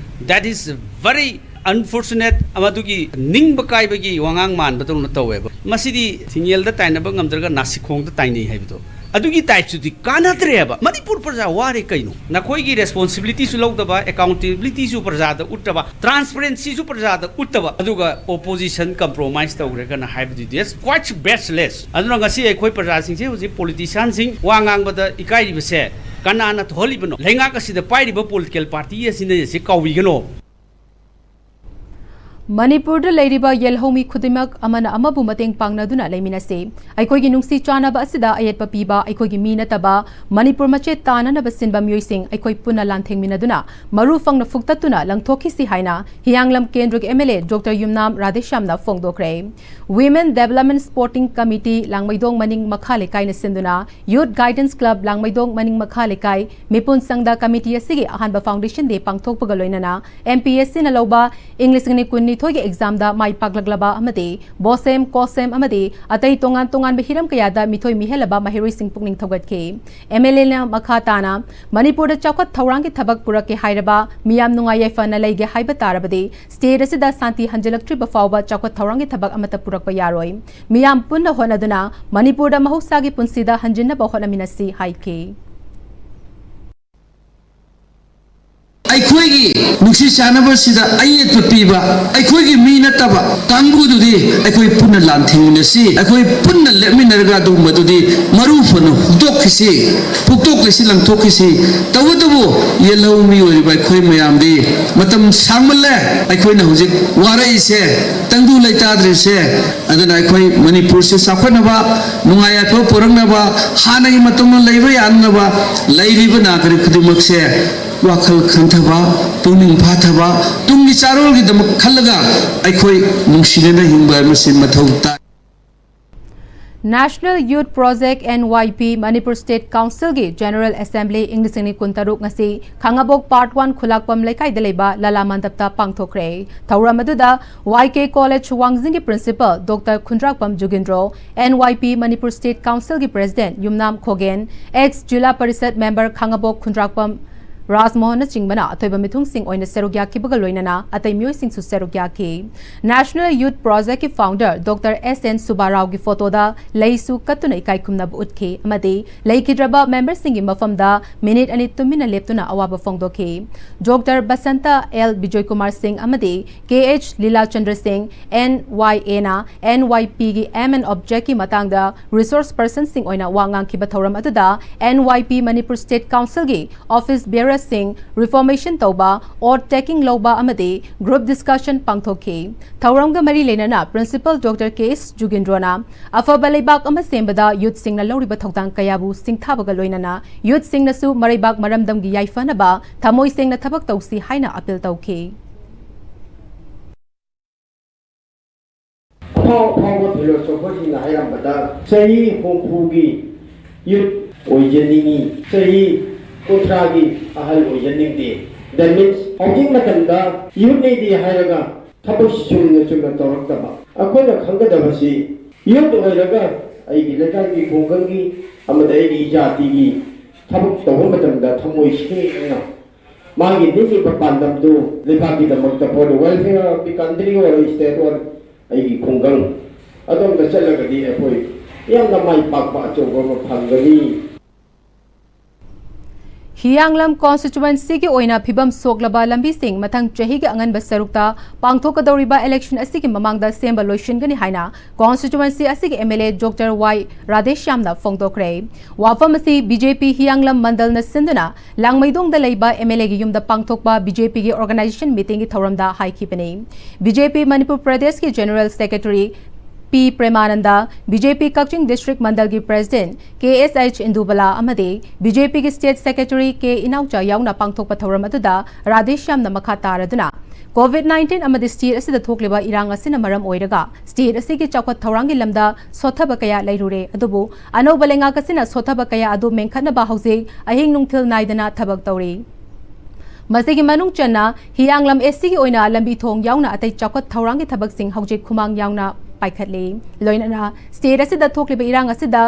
that is very unfortunate, ꯃꯗꯨꯒꯤ ꯅꯤꯡꯕ ꯀꯥꯏꯕꯒꯤ ꯋꯥꯉꯥꯡ ꯃꯥꯟꯕꯗꯧꯅ ꯇꯧꯋꯦꯕ꯫ ꯃꯁꯤꯗꯤ ꯊꯤꯡꯉꯦꯜꯗ ꯇꯥꯏꯅꯕ ꯉꯝꯗ꯭ꯔꯒ ꯅꯥꯁꯤꯈꯣꯡꯗ ꯇꯥꯏꯅꯩ ꯍꯥꯏꯕꯗꯣ, ꯑꯗꯨꯒꯤ ꯇꯥꯏꯞꯁꯨꯗꯤ ꯀꯥꯟꯅꯗ꯭ꯔꯦꯕ꯫ ꯃꯅꯤꯄꯨꯔ ꯄ꯭ꯔꯖꯥ ꯋꯥꯔꯦ ꯀꯩꯅꯣ? ꯅꯈꯣꯏꯒꯤ ꯔꯦꯁꯄꯣꯟꯁꯤꯕꯤꯂꯤꯇꯤꯁꯨ ꯂꯧꯗꯕ, ꯑꯦꯀꯥꯎꯟꯇꯦꯕꯤꯂꯤꯇꯤꯁꯨ ꯄ꯭ꯔꯖꯥꯗ ꯎꯠꯇꯕ, ꯇ꯭ꯔꯥꯟꯁꯄꯔꯦꯟꯁꯤꯁꯨ ꯄ꯭ꯔꯖꯥꯗ ꯎꯠꯇꯕ, ꯑꯗꯨꯒ ꯑꯣꯄꯣꯖꯤꯁꯟ ꯀꯝꯄ꯭ꯔꯣꯃꯥꯏꯁ ꯇꯧꯈ꯭ꯔꯦ ꯀꯅ ꯍꯥꯏꯕꯗꯨꯗꯤ, it's quite baseless꯫ ꯑꯗꯨꯅ ꯉꯁꯤ ꯑꯩꯈꯣꯏ ꯄ꯭ꯔꯖꯥꯁꯤꯡꯁꯦ ꯍꯧꯖꯤꯛ ꯄꯣꯂꯤꯇꯤꯁꯤꯌꯥꯟꯁꯤꯡ ꯋꯥ ꯉꯥꯡꯕꯗ ꯏꯀꯥꯏꯔꯤꯕꯁꯦ, ꯀꯅꯥꯅ ꯊꯣꯛꯍꯜꯂꯤꯕꯅꯣ? ꯂꯩꯉꯥꯛ ꯑꯁꯤꯗ ꯄꯥꯏꯔꯤꯕ ꯄꯣꯂꯤꯇꯤꯀꯦꯜ ꯄꯥꯔꯇꯤ ꯑꯁꯤꯅ ꯑꯁꯤ ꯀꯥꯎꯕꯤꯒꯅꯣ꯫ ꯃꯅꯤꯄꯨꯔꯗ ꯂꯩꯔꯤꯕ ꯌꯦꯜꯍꯧꯃꯤ ꯈꯨꯗꯤꯡꯃꯛ ꯑꯃꯅ ꯑꯃꯕꯨ ꯃꯇꯦꯡ ꯄꯥꯡꯅꯗꯨꯅ ꯂꯩꯃꯤꯟꯅꯁꯤ꯫ ꯑꯩꯈꯣꯏꯒꯤ ꯅꯨꯡꯁꯤ ꯆꯥꯟꯅꯕ ꯑꯁꯤꯗ ꯑꯌꯦꯠꯄ ꯄꯤꯕ ꯑꯩꯈꯣꯏꯒꯤ ꯃꯤ ꯅꯠꯇꯕ ꯃꯅꯤꯄꯨꯔ ꯃꯆꯦꯠ ꯇꯥꯅꯅꯕ ꯁꯤꯟꯕ ꯃꯤꯑꯣꯏꯁꯤꯡ ꯑꯩꯈꯣꯏ ꯄꯨꯟꯅ ꯂꯥꯟꯊꯦꯡꯃꯤꯟꯅꯗꯨꯅ ꯃꯔꯨ ꯐꯪꯅ ꯐꯨꯛꯇꯠꯇꯨꯅ ꯂꯪꯊꯣꯛꯈꯤꯁꯤ ꯍꯥꯏꯅ ꯍꯤꯌꯥꯡꯂꯝ ꯀꯦꯟꯗ꯭ꯔꯒꯤ M L A Doctor Yumnam ꯔꯥꯙꯦꯁ꯭ꯌꯥꯝꯅ ꯐꯣꯡꯗꯣꯛꯈ꯭ꯔꯦ꯫ Women Development Sporting Committee ꯂꯥꯡꯃꯩꯗꯣꯡ ꯃꯅꯤꯡ ꯃꯈꯥ ꯂꯩꯀꯥꯏꯅ ꯁꯤꯟꯗꯨꯅ Youth Guidance Club ꯂꯥꯡꯃꯩꯗꯣꯡ ꯃꯅꯤꯡ ꯃꯈꯥ ꯂꯩꯀꯥꯏ ꯃꯤꯄꯨꯟ ꯁꯪꯗ committee ꯑꯁꯤꯒꯤ ꯑꯍꯥꯟꯕ foundation day ꯄꯥꯡꯊꯣꯛꯄꯒ ꯂꯣꯏꯅꯅ M P S C ꯅ ꯂꯧꯕ ꯏꯪ ꯂꯤꯁꯤꯡ ꯑꯅꯤ ꯀꯨꯟꯅꯤꯊꯣꯏꯒꯤ exam ꯗ ꯃꯥꯏ ꯄꯥꯛꯂꯛꯂꯕ ꯑꯃꯗꯤ BOSEM, COSEM ꯑꯃꯗꯤ ꯑꯇꯩ ꯇꯣꯉꯥꯟ ꯇꯣꯉꯥꯟꯕ ꯍꯤꯔꯝ ꯀꯌꯥꯗ ꯃꯤꯊꯣꯏ ꯃꯤꯍꯦꯜꯂꯕ ꯃꯍꯩꯔꯣꯏꯁꯤꯡ ꯄꯨꯛꯅꯤꯡ ꯊꯧꯒꯠꯈꯤ꯫ M L A ꯅ ꯃꯈꯥ ꯇꯥꯅ ꯃꯅꯤꯄꯨꯔꯗ ꯆꯥꯎꯈꯠ ꯊꯧꯔꯥꯡꯒꯤ ꯊꯕꯛ ꯄꯨꯔꯛꯀꯦ ꯍꯥꯏꯔꯕ, ꯃꯤꯌꯥꯝ ꯅꯨꯡꯉꯥꯏ ꯌꯥꯏꯐꯅ ꯂꯩꯒꯦ ꯍꯥꯏꯕ ꯇꯥꯔꯕꯗꯤ state ꯑꯁꯤꯗ ꯁꯥꯟꯇꯤ ꯍꯟꯖꯤꯜꯂꯛꯇ꯭ꯔꯤꯕ ꯐꯥꯎꯕ ꯆꯥꯎꯈꯠ ꯊꯧꯔꯥꯡꯒꯤ ꯊꯕꯛ ꯑꯃꯠꯇ ꯄꯨꯔꯛꯄ ꯌꯥꯔꯣꯏ꯫ ꯃꯤꯌꯥꯝ ꯄꯨꯟꯅ ꯍꯣꯠꯅꯗꯨꯅ ꯃꯅꯤꯄꯨꯔꯗ ꯃꯍꯧꯁꯥꯒꯤ ꯄꯨꯟꯁꯤꯗ ꯍꯟꯖꯤꯟꯅꯕ ꯍꯣꯠꯅꯃꯤꯟꯅꯁꯤ ꯍꯥꯏꯈꯤ꯫ ꯑꯩꯈꯣꯏꯒꯤ ꯅꯨꯡꯁꯤ ꯆꯥꯟꯅꯕꯁꯤꯗ ꯑꯌꯦꯠꯄ ꯄꯤꯕ ꯑꯩꯈꯣꯏꯒꯤ ꯃꯤ ꯅꯠꯇꯕ ꯀꯥꯡꯕꯨꯗꯨꯗꯤ ꯑꯩꯈꯣꯏ ꯄꯨꯟꯅ ꯂꯥꯟꯊꯦꯡꯃꯤꯟꯅꯁꯤ, ꯑꯩꯈꯣꯏ ꯄꯨꯟꯅ ꯂꯦꯞꯃꯤꯟꯅꯔꯒ ꯑꯗꯨꯒꯨꯝꯕꯗꯨꯗꯤ ꯃꯔꯨ ꯐꯅ ꯍꯨꯟꯗꯣꯛꯈꯤꯁꯤ, ꯐꯨꯛꯇꯣꯛꯈꯤꯁꯤ, ꯂꯪꯊꯣꯛꯈꯤꯁꯤ꯫ ꯇꯧꯕꯇꯕꯨ ꯌꯦꯜꯍꯧ ꯃꯤꯑꯣꯏꯔꯤꯕ ꯑꯩꯈꯣꯏ ꯃꯌꯥꯝꯗꯤ ꯃꯇꯝ ꯁꯥꯡꯃꯜꯂꯦ ꯑꯩꯈꯣꯏꯅ ꯍꯧꯖꯤꯛ ꯋꯥꯔꯛꯏꯁꯦ, ꯇꯪꯗꯨ ꯂꯩꯇꯥꯗ꯭ꯔꯤꯁꯦ꯫ ꯑꯗꯨꯅ ꯑꯩꯈꯣꯏ ꯃꯅꯤꯄꯨꯔꯁꯤ ꯆꯥꯎꯈꯠꯅꯕ, ꯅꯨꯡꯉꯥꯏ ꯌꯥꯏꯐꯕ ꯄꯨꯔꯛꯅꯕ, ꯍꯥꯟꯅꯒꯤ ꯃꯇꯝꯗ ꯂꯩꯕ ꯌꯥꯅꯅꯕ ꯂꯩꯔꯤꯕ ꯅꯥꯒꯔꯤꯛ ꯈꯨꯗꯤꯡꯃꯛꯁꯦ ꯋꯥꯈꯜ ꯈꯟꯊꯕ, ꯄꯨꯛꯅꯤꯡ ꯐꯥꯊꯕ, ꯇꯨꯡꯒꯤ ꯆꯥꯔꯣꯜꯒꯤꯗꯃꯛ ꯈꯜꯂꯒ ꯑꯩꯈꯣꯏ ꯅꯨꯡꯁꯤꯅꯅ ꯍꯤꯡꯕ ꯍꯥꯏꯕꯁꯤ ꯃꯊꯧ ꯇꯥꯏ꯫ National Youth Project, N Y P, Manipur State Council ꯒꯤ General Assembly ꯏꯪ ꯂꯤꯁꯤꯡ ꯑꯅꯤ ꯀꯨꯟꯇꯔꯨꯛ ꯉꯁꯤ ꯈꯥꯉꯕꯣꯛ Part One ꯈꯨꯂꯥꯛꯄꯝ ꯂꯩꯀꯥꯏꯗ ꯂꯩꯕ ꯂꯂꯥ ꯃꯟꯗꯞꯇ ꯄꯥꯡꯊꯣꯛꯈ꯭ꯔꯦ꯫ ꯊꯧꯔꯝ ꯑꯗꯨꯗ Y K College ꯋꯥꯡꯖꯤꯡꯒꯤ Principal Doctor ꯈꯨꯟꯗ꯭ꯔꯥꯛꯄꯝ ꯖꯨꯒꯤꯟꯗ꯭ꯔꯣ, N Y P Manipur State Council ꯒꯤ President ꯌꯨꯝꯅꯥꯝ ꯈꯣꯒꯦꯟ, ex ꯖꯤꯂꯥ ꯄꯔꯤꯁꯠ member ꯈꯥꯉꯕꯣꯛ ꯈꯨꯟꯗ꯭ꯔꯥꯛꯄꯝ ꯔꯥꯖꯃꯣꯍꯟꯅꯆꯤꯡꯕꯅ ꯑꯊꯣꯏꯕ ꯃꯤꯊꯨꯡꯁꯤꯡ ꯑꯣꯏꯅ ꯁꯔꯨꯛ ꯌꯥꯈꯤꯕꯒ ꯂꯣꯏꯅꯅ ꯑꯇꯩ ꯃꯤꯑꯣꯏꯁꯤꯡꯁꯨ ꯁꯔꯨꯛ ꯌꯥꯈꯤ꯫ National Youth Projectꯀꯤ founder Doctor S N ꯁꯨꯕꯥꯔꯥꯎꯒꯤ photoꯗ ꯂꯩꯁꯨ ꯀꯠꯇꯨꯅ ꯏꯀꯥꯏ ꯈꯨꯝꯅꯕ ꯎꯠꯈꯤ ꯑꯃꯗꯤ ꯂꯩꯈꯤꯗ꯭ꯔꯕ memberꯁꯤꯡꯒꯤ ꯃꯐꯝꯗ minute ꯑꯅꯤ ꯇꯨꯃꯤꯟꯅ ꯂꯦꯞꯇꯨꯅ ꯑꯋꯥꯕ ꯐꯣꯡꯗꯣꯛꯈꯤ꯫ Doctor ꯕꯁꯟꯇ ꯑꯦꯜ ꯕꯤꯖꯣꯏ ꯀꯨꯃꯥꯔ ꯁꯤꯡ ꯑꯃꯗꯤ ꯀꯦ ꯑꯩꯆ ꯂꯤꯂꯥꯆꯟꯗ꯭ꯔ ꯁꯤꯡ, N Y Aꯅ N Y Pꯒꯤ aim and objectꯀꯤ ꯃꯇꯥꯡꯗ resource personꯁꯤꯡ ꯑꯣꯏꯅ ꯋꯥ ꯉꯥꯡꯈꯤꯕ ꯊꯧꯔꯝ ꯑꯗꯨꯗ N Y P Manipur State Councilꯒꯤ office bearerꯁꯤꯡ reformation ꯇꯧꯕ, oath taking ꯂꯧꯕ ꯑꯃꯗꯤ group discussion ꯄꯥꯡꯊꯣꯛꯈꯤ꯫ ꯊꯧꯔꯝꯒ ꯃꯔꯤ ꯂꯩꯅꯅ Principal Doctor K S ꯖꯨꯒꯤꯟꯗ꯭ꯔꯣꯅ ꯑꯐꯕ ꯂꯩꯕꯥꯛ ꯑꯃ ꯁꯦꯝꯕꯗ youthꯁꯤꯡꯅ ꯂꯧꯔꯤꯕ ꯊꯧꯗꯥꯡ ꯀꯌꯥꯕꯨ ꯁꯤꯡꯊꯥꯕꯒ ꯂꯣꯏꯅꯅ youthꯁꯤꯡꯅꯁꯨ ꯃꯔꯩꯕꯥꯛ ꯃꯔꯝꯗꯝꯒꯤ ꯌꯥꯏꯐꯅꯕ ꯊꯃꯣꯏ ꯁꯦꯡꯅ ꯊꯕꯛ ꯇꯧꯁꯤ ꯍꯥꯏꯅ appeal ꯇꯧꯈꯤ꯫ ꯑꯐꯥꯎ ꯑꯐꯥꯎꯕ philosopherꯁꯤꯡꯅ ꯍꯥꯏꯔꯝꯕꯗ ꯆꯍꯤ ꯍꯨꯝꯐꯨꯒꯤ youth ꯑꯣꯏꯖꯅꯤꯡꯉꯤ, ꯆꯍꯤ ꯀꯨꯟꯊ꯭ꯔꯥꯒꯤ ꯑꯍꯜ ꯑꯣꯏꯖꯅꯤꯡꯗꯦ꯫ That means ꯍꯧꯖꯤꯛ ꯃꯇꯝꯗ youthꯅꯤꯗꯤ ꯍꯥꯏꯔꯒ ꯊꯕꯛ ꯆꯨꯝꯅ ꯆꯨꯝꯅ ꯇꯧꯔꯛꯇꯕ꯫ ꯑꯩꯈꯣꯏꯅ ꯈꯪꯒꯗꯕꯁꯤ youth ꯑꯣꯏꯔꯒ ꯑꯩꯒꯤ ꯂꯩꯀꯥꯏꯒꯤ ꯈꯨꯡꯒꯪꯒꯤ ꯑꯃꯗꯤ ꯑꯩꯒꯤ ꯖꯥꯇꯤꯒꯤ ꯊꯕꯛ ꯇꯧꯕ ꯃꯇꯝꯗ ꯊꯃꯣꯏ ꯁꯦꯡꯅ ꯃꯥꯒꯤ ꯅꯤꯡꯉꯤꯕ ꯄꯥꯟꯗꯝꯗꯨ ꯂꯩꯕꯥꯛꯀꯤꯗꯃꯛꯇ for the welfare of the country or state or ꯑꯩꯒꯤ ꯈꯨꯡꯒꯪ ꯑꯗꯣꯝꯗ ꯆꯠꯂꯒꯗꯤ ꯑꯩꯈꯣꯏ ꯌꯥꯝꯅ ꯃꯥꯏ ꯄꯥꯛꯄ ꯑꯆꯧꯕ ꯑꯃ ꯐꯪꯒꯅꯤ꯫ ꯍꯤꯌꯥꯡꯂꯝ constituencyꯒꯤ ꯑꯣꯏꯅ ꯐꯤꯕꯝ ꯁꯣꯛꯂꯕ ꯂꯝꯕꯤꯁꯤꯡ ꯃꯊꯪ ꯆꯍꯤꯒꯤ ꯑꯉꯟꯕ ꯁꯔꯨꯛꯇ ꯄꯥꯡꯊꯣꯛꯀꯗꯧꯔꯤꯕ election ꯑꯁꯤꯒꯤ ꯃꯃꯥꯡꯗ ꯁꯦꯝꯕ ꯂꯣꯏꯁꯤꯟꯒꯅꯤ ꯍꯥꯏꯅ constituency ꯑꯁꯤꯒꯤ M L A Doctor Y ꯔꯥꯙꯦꯁ꯭ꯌꯥꯝꯅ ꯐꯣꯡꯗꯣꯛꯈ꯭ꯔꯦ꯫ ꯋꯥꯐꯝ ꯑꯁꯤ B J P ꯍꯤꯌꯥꯡꯂꯝ ꯃꯟꯗꯜꯅ ꯁꯤꯟꯗꯨꯅ ꯂꯥꯡꯃꯩꯗꯣꯡꯗ ꯂꯩꯕ M L Aꯒꯤ ꯌꯨꯝꯗ ꯄꯥꯡꯊꯣꯛꯄ B J Pꯒꯤ organization meetingꯒꯤ ꯊꯧꯔꯝꯗ ꯍꯥꯏꯈꯤꯕꯅꯤ꯫ B J P ꯃꯅꯤꯄꯨꯔ ꯄ꯭ꯔꯗꯦꯁꯀꯤ General Secretary P ꯄ꯭ꯔꯦꯃꯥꯅꯟꯗ, B J P ꯀꯛꯆꯤꯡ District ꯃꯟꯗꯜꯒꯤ President K S H ꯏꯟꯗꯨꯕꯂꯥ ꯑꯃꯗꯤ B J Pꯒꯤ State Secretary K ꯏꯅꯥꯎꯆꯥ ꯌꯥꯎꯅ ꯄꯥꯡꯊꯣꯛꯄ ꯊꯧꯔꯝ ꯑꯗꯨꯗ ꯔꯥꯙꯦꯁ꯭ꯌꯥꯝꯅ ꯃꯈꯥ ꯇꯥꯔꯗꯨꯅ, COVID nineteen ꯑꯃꯗꯤ state ꯑꯁꯤꯗ ꯊꯣꯛꯂꯤꯕ ꯏꯔꯥꯡ ꯑꯁꯤꯅ ꯃꯔꯝ ꯑꯣꯏꯔꯒ state ꯑꯁꯤꯒꯤ ꯆꯥꯎꯈꯠ ꯊꯧꯔꯥꯡꯒꯤ ꯂꯝꯗ ꯁꯣꯠꯊꯕ ꯀꯌꯥ ꯂꯩꯔꯨꯔꯦ, ꯑꯗꯨꯕꯨ ꯑꯅꯧꯕ ꯂꯩꯉꯥꯛ ꯑꯁꯤꯅ ꯁꯣꯠꯊꯕ ꯀꯌꯥ ꯑꯗꯨ ꯃꯦꯟꯈꯠꯅꯕ ꯍꯧꯖꯤꯛ ꯑꯍꯤꯡ ꯅꯨꯡꯊꯤꯜ ꯅꯥꯏꯗꯅ ꯊꯕꯛ ꯇꯧꯔꯤ꯫ ꯃꯁꯤꯒꯤ ꯃꯅꯨꯡ ꯆꯟꯅ ꯍꯤꯌꯥꯡꯂꯝ S Cꯒꯤ ꯑꯣꯏꯅ ꯂꯝꯕꯤ ꯊꯣꯡ ꯌꯥꯎꯅ ꯑꯇꯩ ꯆꯥꯎꯈꯠ ꯊꯧꯔꯥꯡꯒꯤ ꯊꯕꯛꯁꯤꯡ ꯍꯧꯖꯤꯛ ꯈꯨꯃꯥꯡ ꯌꯥꯎꯅ ꯄꯥꯏꯈꯠꯂꯤ꯫ ꯂꯣꯏꯅꯅ state ꯑꯁꯤꯗ ꯊꯣꯛꯂꯤꯕ ꯏꯔꯥꯡ ꯑꯁꯤꯗ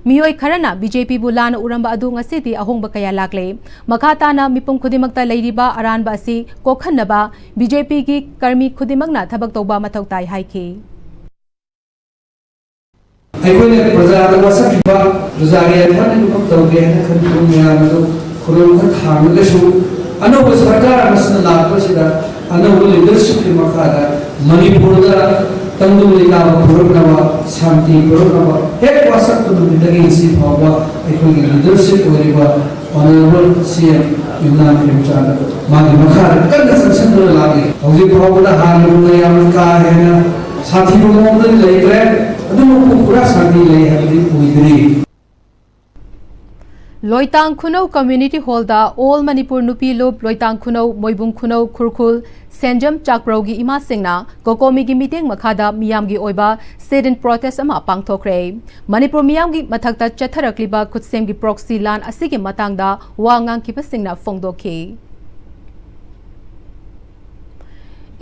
ꯃꯤꯑꯣꯏ ꯈꯔꯅ ꯕꯤ ꯖꯦ ꯄꯤꯕꯨ ꯂꯥꯟꯅ ꯎꯔꯝꯕ ꯑꯗꯨ ꯉꯁꯤꯗꯤ ꯑꯍꯣꯡꯕ ꯀꯌꯥ ꯂꯥꯛꯂꯦ꯫ ꯃꯈꯥ ꯇꯥꯅ ꯃꯤꯄꯨꯝ ꯈꯨꯗꯤꯡꯃꯛꯇ ꯂꯩꯔꯤꯕ ꯑꯔꯥꯟꯕ ꯑꯁꯤ ꯀꯣꯛꯍꯟꯅꯕ ꯕꯤ ꯖꯦ ꯄꯤꯒꯤ ꯀꯔꯃꯤ ꯈꯨꯗꯤꯡꯃꯛꯅ ꯊꯕꯛ ꯇꯧꯕ ꯃꯊꯧ ꯇꯥꯏ ꯍꯥꯏꯈꯤ꯫ ꯑꯩꯈꯣꯏꯅ ꯄ꯭ꯔꯖꯥꯗ ꯋꯥꯁꯛꯈꯤꯕ, ꯄ꯭ꯔꯖꯥꯒꯤ ꯌꯥꯏꯐꯅꯕ ꯇꯧꯒꯦ ꯍꯥꯏꯅ ꯈꯟꯈꯤꯕ ꯃꯌꯥꯝ ꯑꯗꯨ ꯈꯨꯔꯨꯝ ꯈꯔ ꯊꯥꯡꯂꯒꯁꯨ, ꯑꯅꯧꯕ ꯁꯔꯀꯥꯔ ꯑꯃꯁꯤꯅ ꯂꯥꯛꯄꯁꯤꯗ ꯑꯅꯧꯕ ꯂꯤꯗꯔꯁꯤꯞꯀꯤ ꯃꯈꯥꯗ ꯃꯅꯤꯄꯨꯔꯗ ꯇꯪꯗꯨ ꯂꯩꯇꯥꯕ ꯄꯨꯔꯛꯅꯕ, ꯁꯥꯟꯇꯤ ꯄꯨꯔꯛꯅꯕ, ꯍꯦꯛ ꯋꯥꯁꯛꯄ ꯅꯨꯃꯤꯠꯇꯒꯤ ꯉꯁꯤ ꯐꯥꯎꯕ ꯑꯩꯈꯣꯏꯒꯤ ꯂꯤꯗꯔꯁꯤꯞ ꯑꯣꯏꯔꯤꯕ ꯑꯣꯅꯔꯦꯕꯜ ꯁꯤ ꯑꯦꯝ ꯌꯨꯝꯅꯥꯝ ꯈꯦꯝꯆꯥꯟꯗ ꯃꯥꯒꯤ ꯃꯈꯥꯗ ꯀꯟꯅ ꯆꯪꯁꯤꯟꯗꯨꯅ ꯂꯥꯛꯂꯤ꯫ ꯍꯧꯖꯤꯛ ꯐꯥꯎꯕꯗ ꯍꯥꯟꯅꯒꯨꯝꯅ ꯌꯥꯝꯅ ꯀꯥ ꯍꯦꯟꯅ ꯁꯥꯊꯤꯕ ꯃꯑꯣꯡꯗꯗꯤ ꯂꯩꯇ꯭ꯔꯦ, ꯑꯗꯨꯃꯛꯄꯨ ꯄꯨꯔꯥ ꯁꯥꯟꯇꯤ ꯂꯩ ꯍꯥꯏꯕꯗꯤ ꯑꯣꯏꯗ꯭ꯔꯤ꯫ ꯂꯣꯏꯇꯥꯡ ꯈꯨꯅꯧ ꯀꯝꯃ꯭ꯌꯨꯅꯤꯇꯤ ꯍꯣꯜꯗ ꯑꯣꯜ ꯃꯅꯤꯄꯨꯔ ꯅꯨꯄꯤ ꯂꯨꯞ, ꯂꯣꯏꯇꯥꯡ ꯈꯨꯅꯧ, ꯃꯣꯏꯕꯨꯡ ꯈꯨꯅꯧ, ꯈꯨꯔꯈꯨꯜ, ꯁꯦꯟꯖꯝ ꯆꯥꯛꯄ꯭ꯔꯧꯒꯤ ꯏꯃꯥꯁꯤꯡꯅ ꯀꯣꯀꯣꯃꯤꯒꯤ ꯃꯤꯠꯌꯦꯡ ꯃꯈꯥꯗ ꯃꯤꯌꯥꯝꯒꯤ ꯑꯣꯏꯕ sit-in protest ꯑꯃ ꯄꯥꯡꯊꯣꯛꯈ꯭ꯔꯦ꯫ ꯃꯅꯤꯄꯨꯔ ꯃꯤꯌꯥꯝꯒꯤ ꯃꯊꯛꯇ ꯆꯠꯊꯔꯛꯂꯤꯕ ꯈꯨꯠꯁꯦꯝꯒꯤ proxy ꯂꯥꯟ ꯑꯁꯤꯒꯤ ꯃꯇꯥꯡꯗ ꯋꯥ ꯉꯥꯡꯈꯤꯕꯁꯤꯡꯅ ꯐꯣꯡꯗꯣꯛꯈꯤ꯫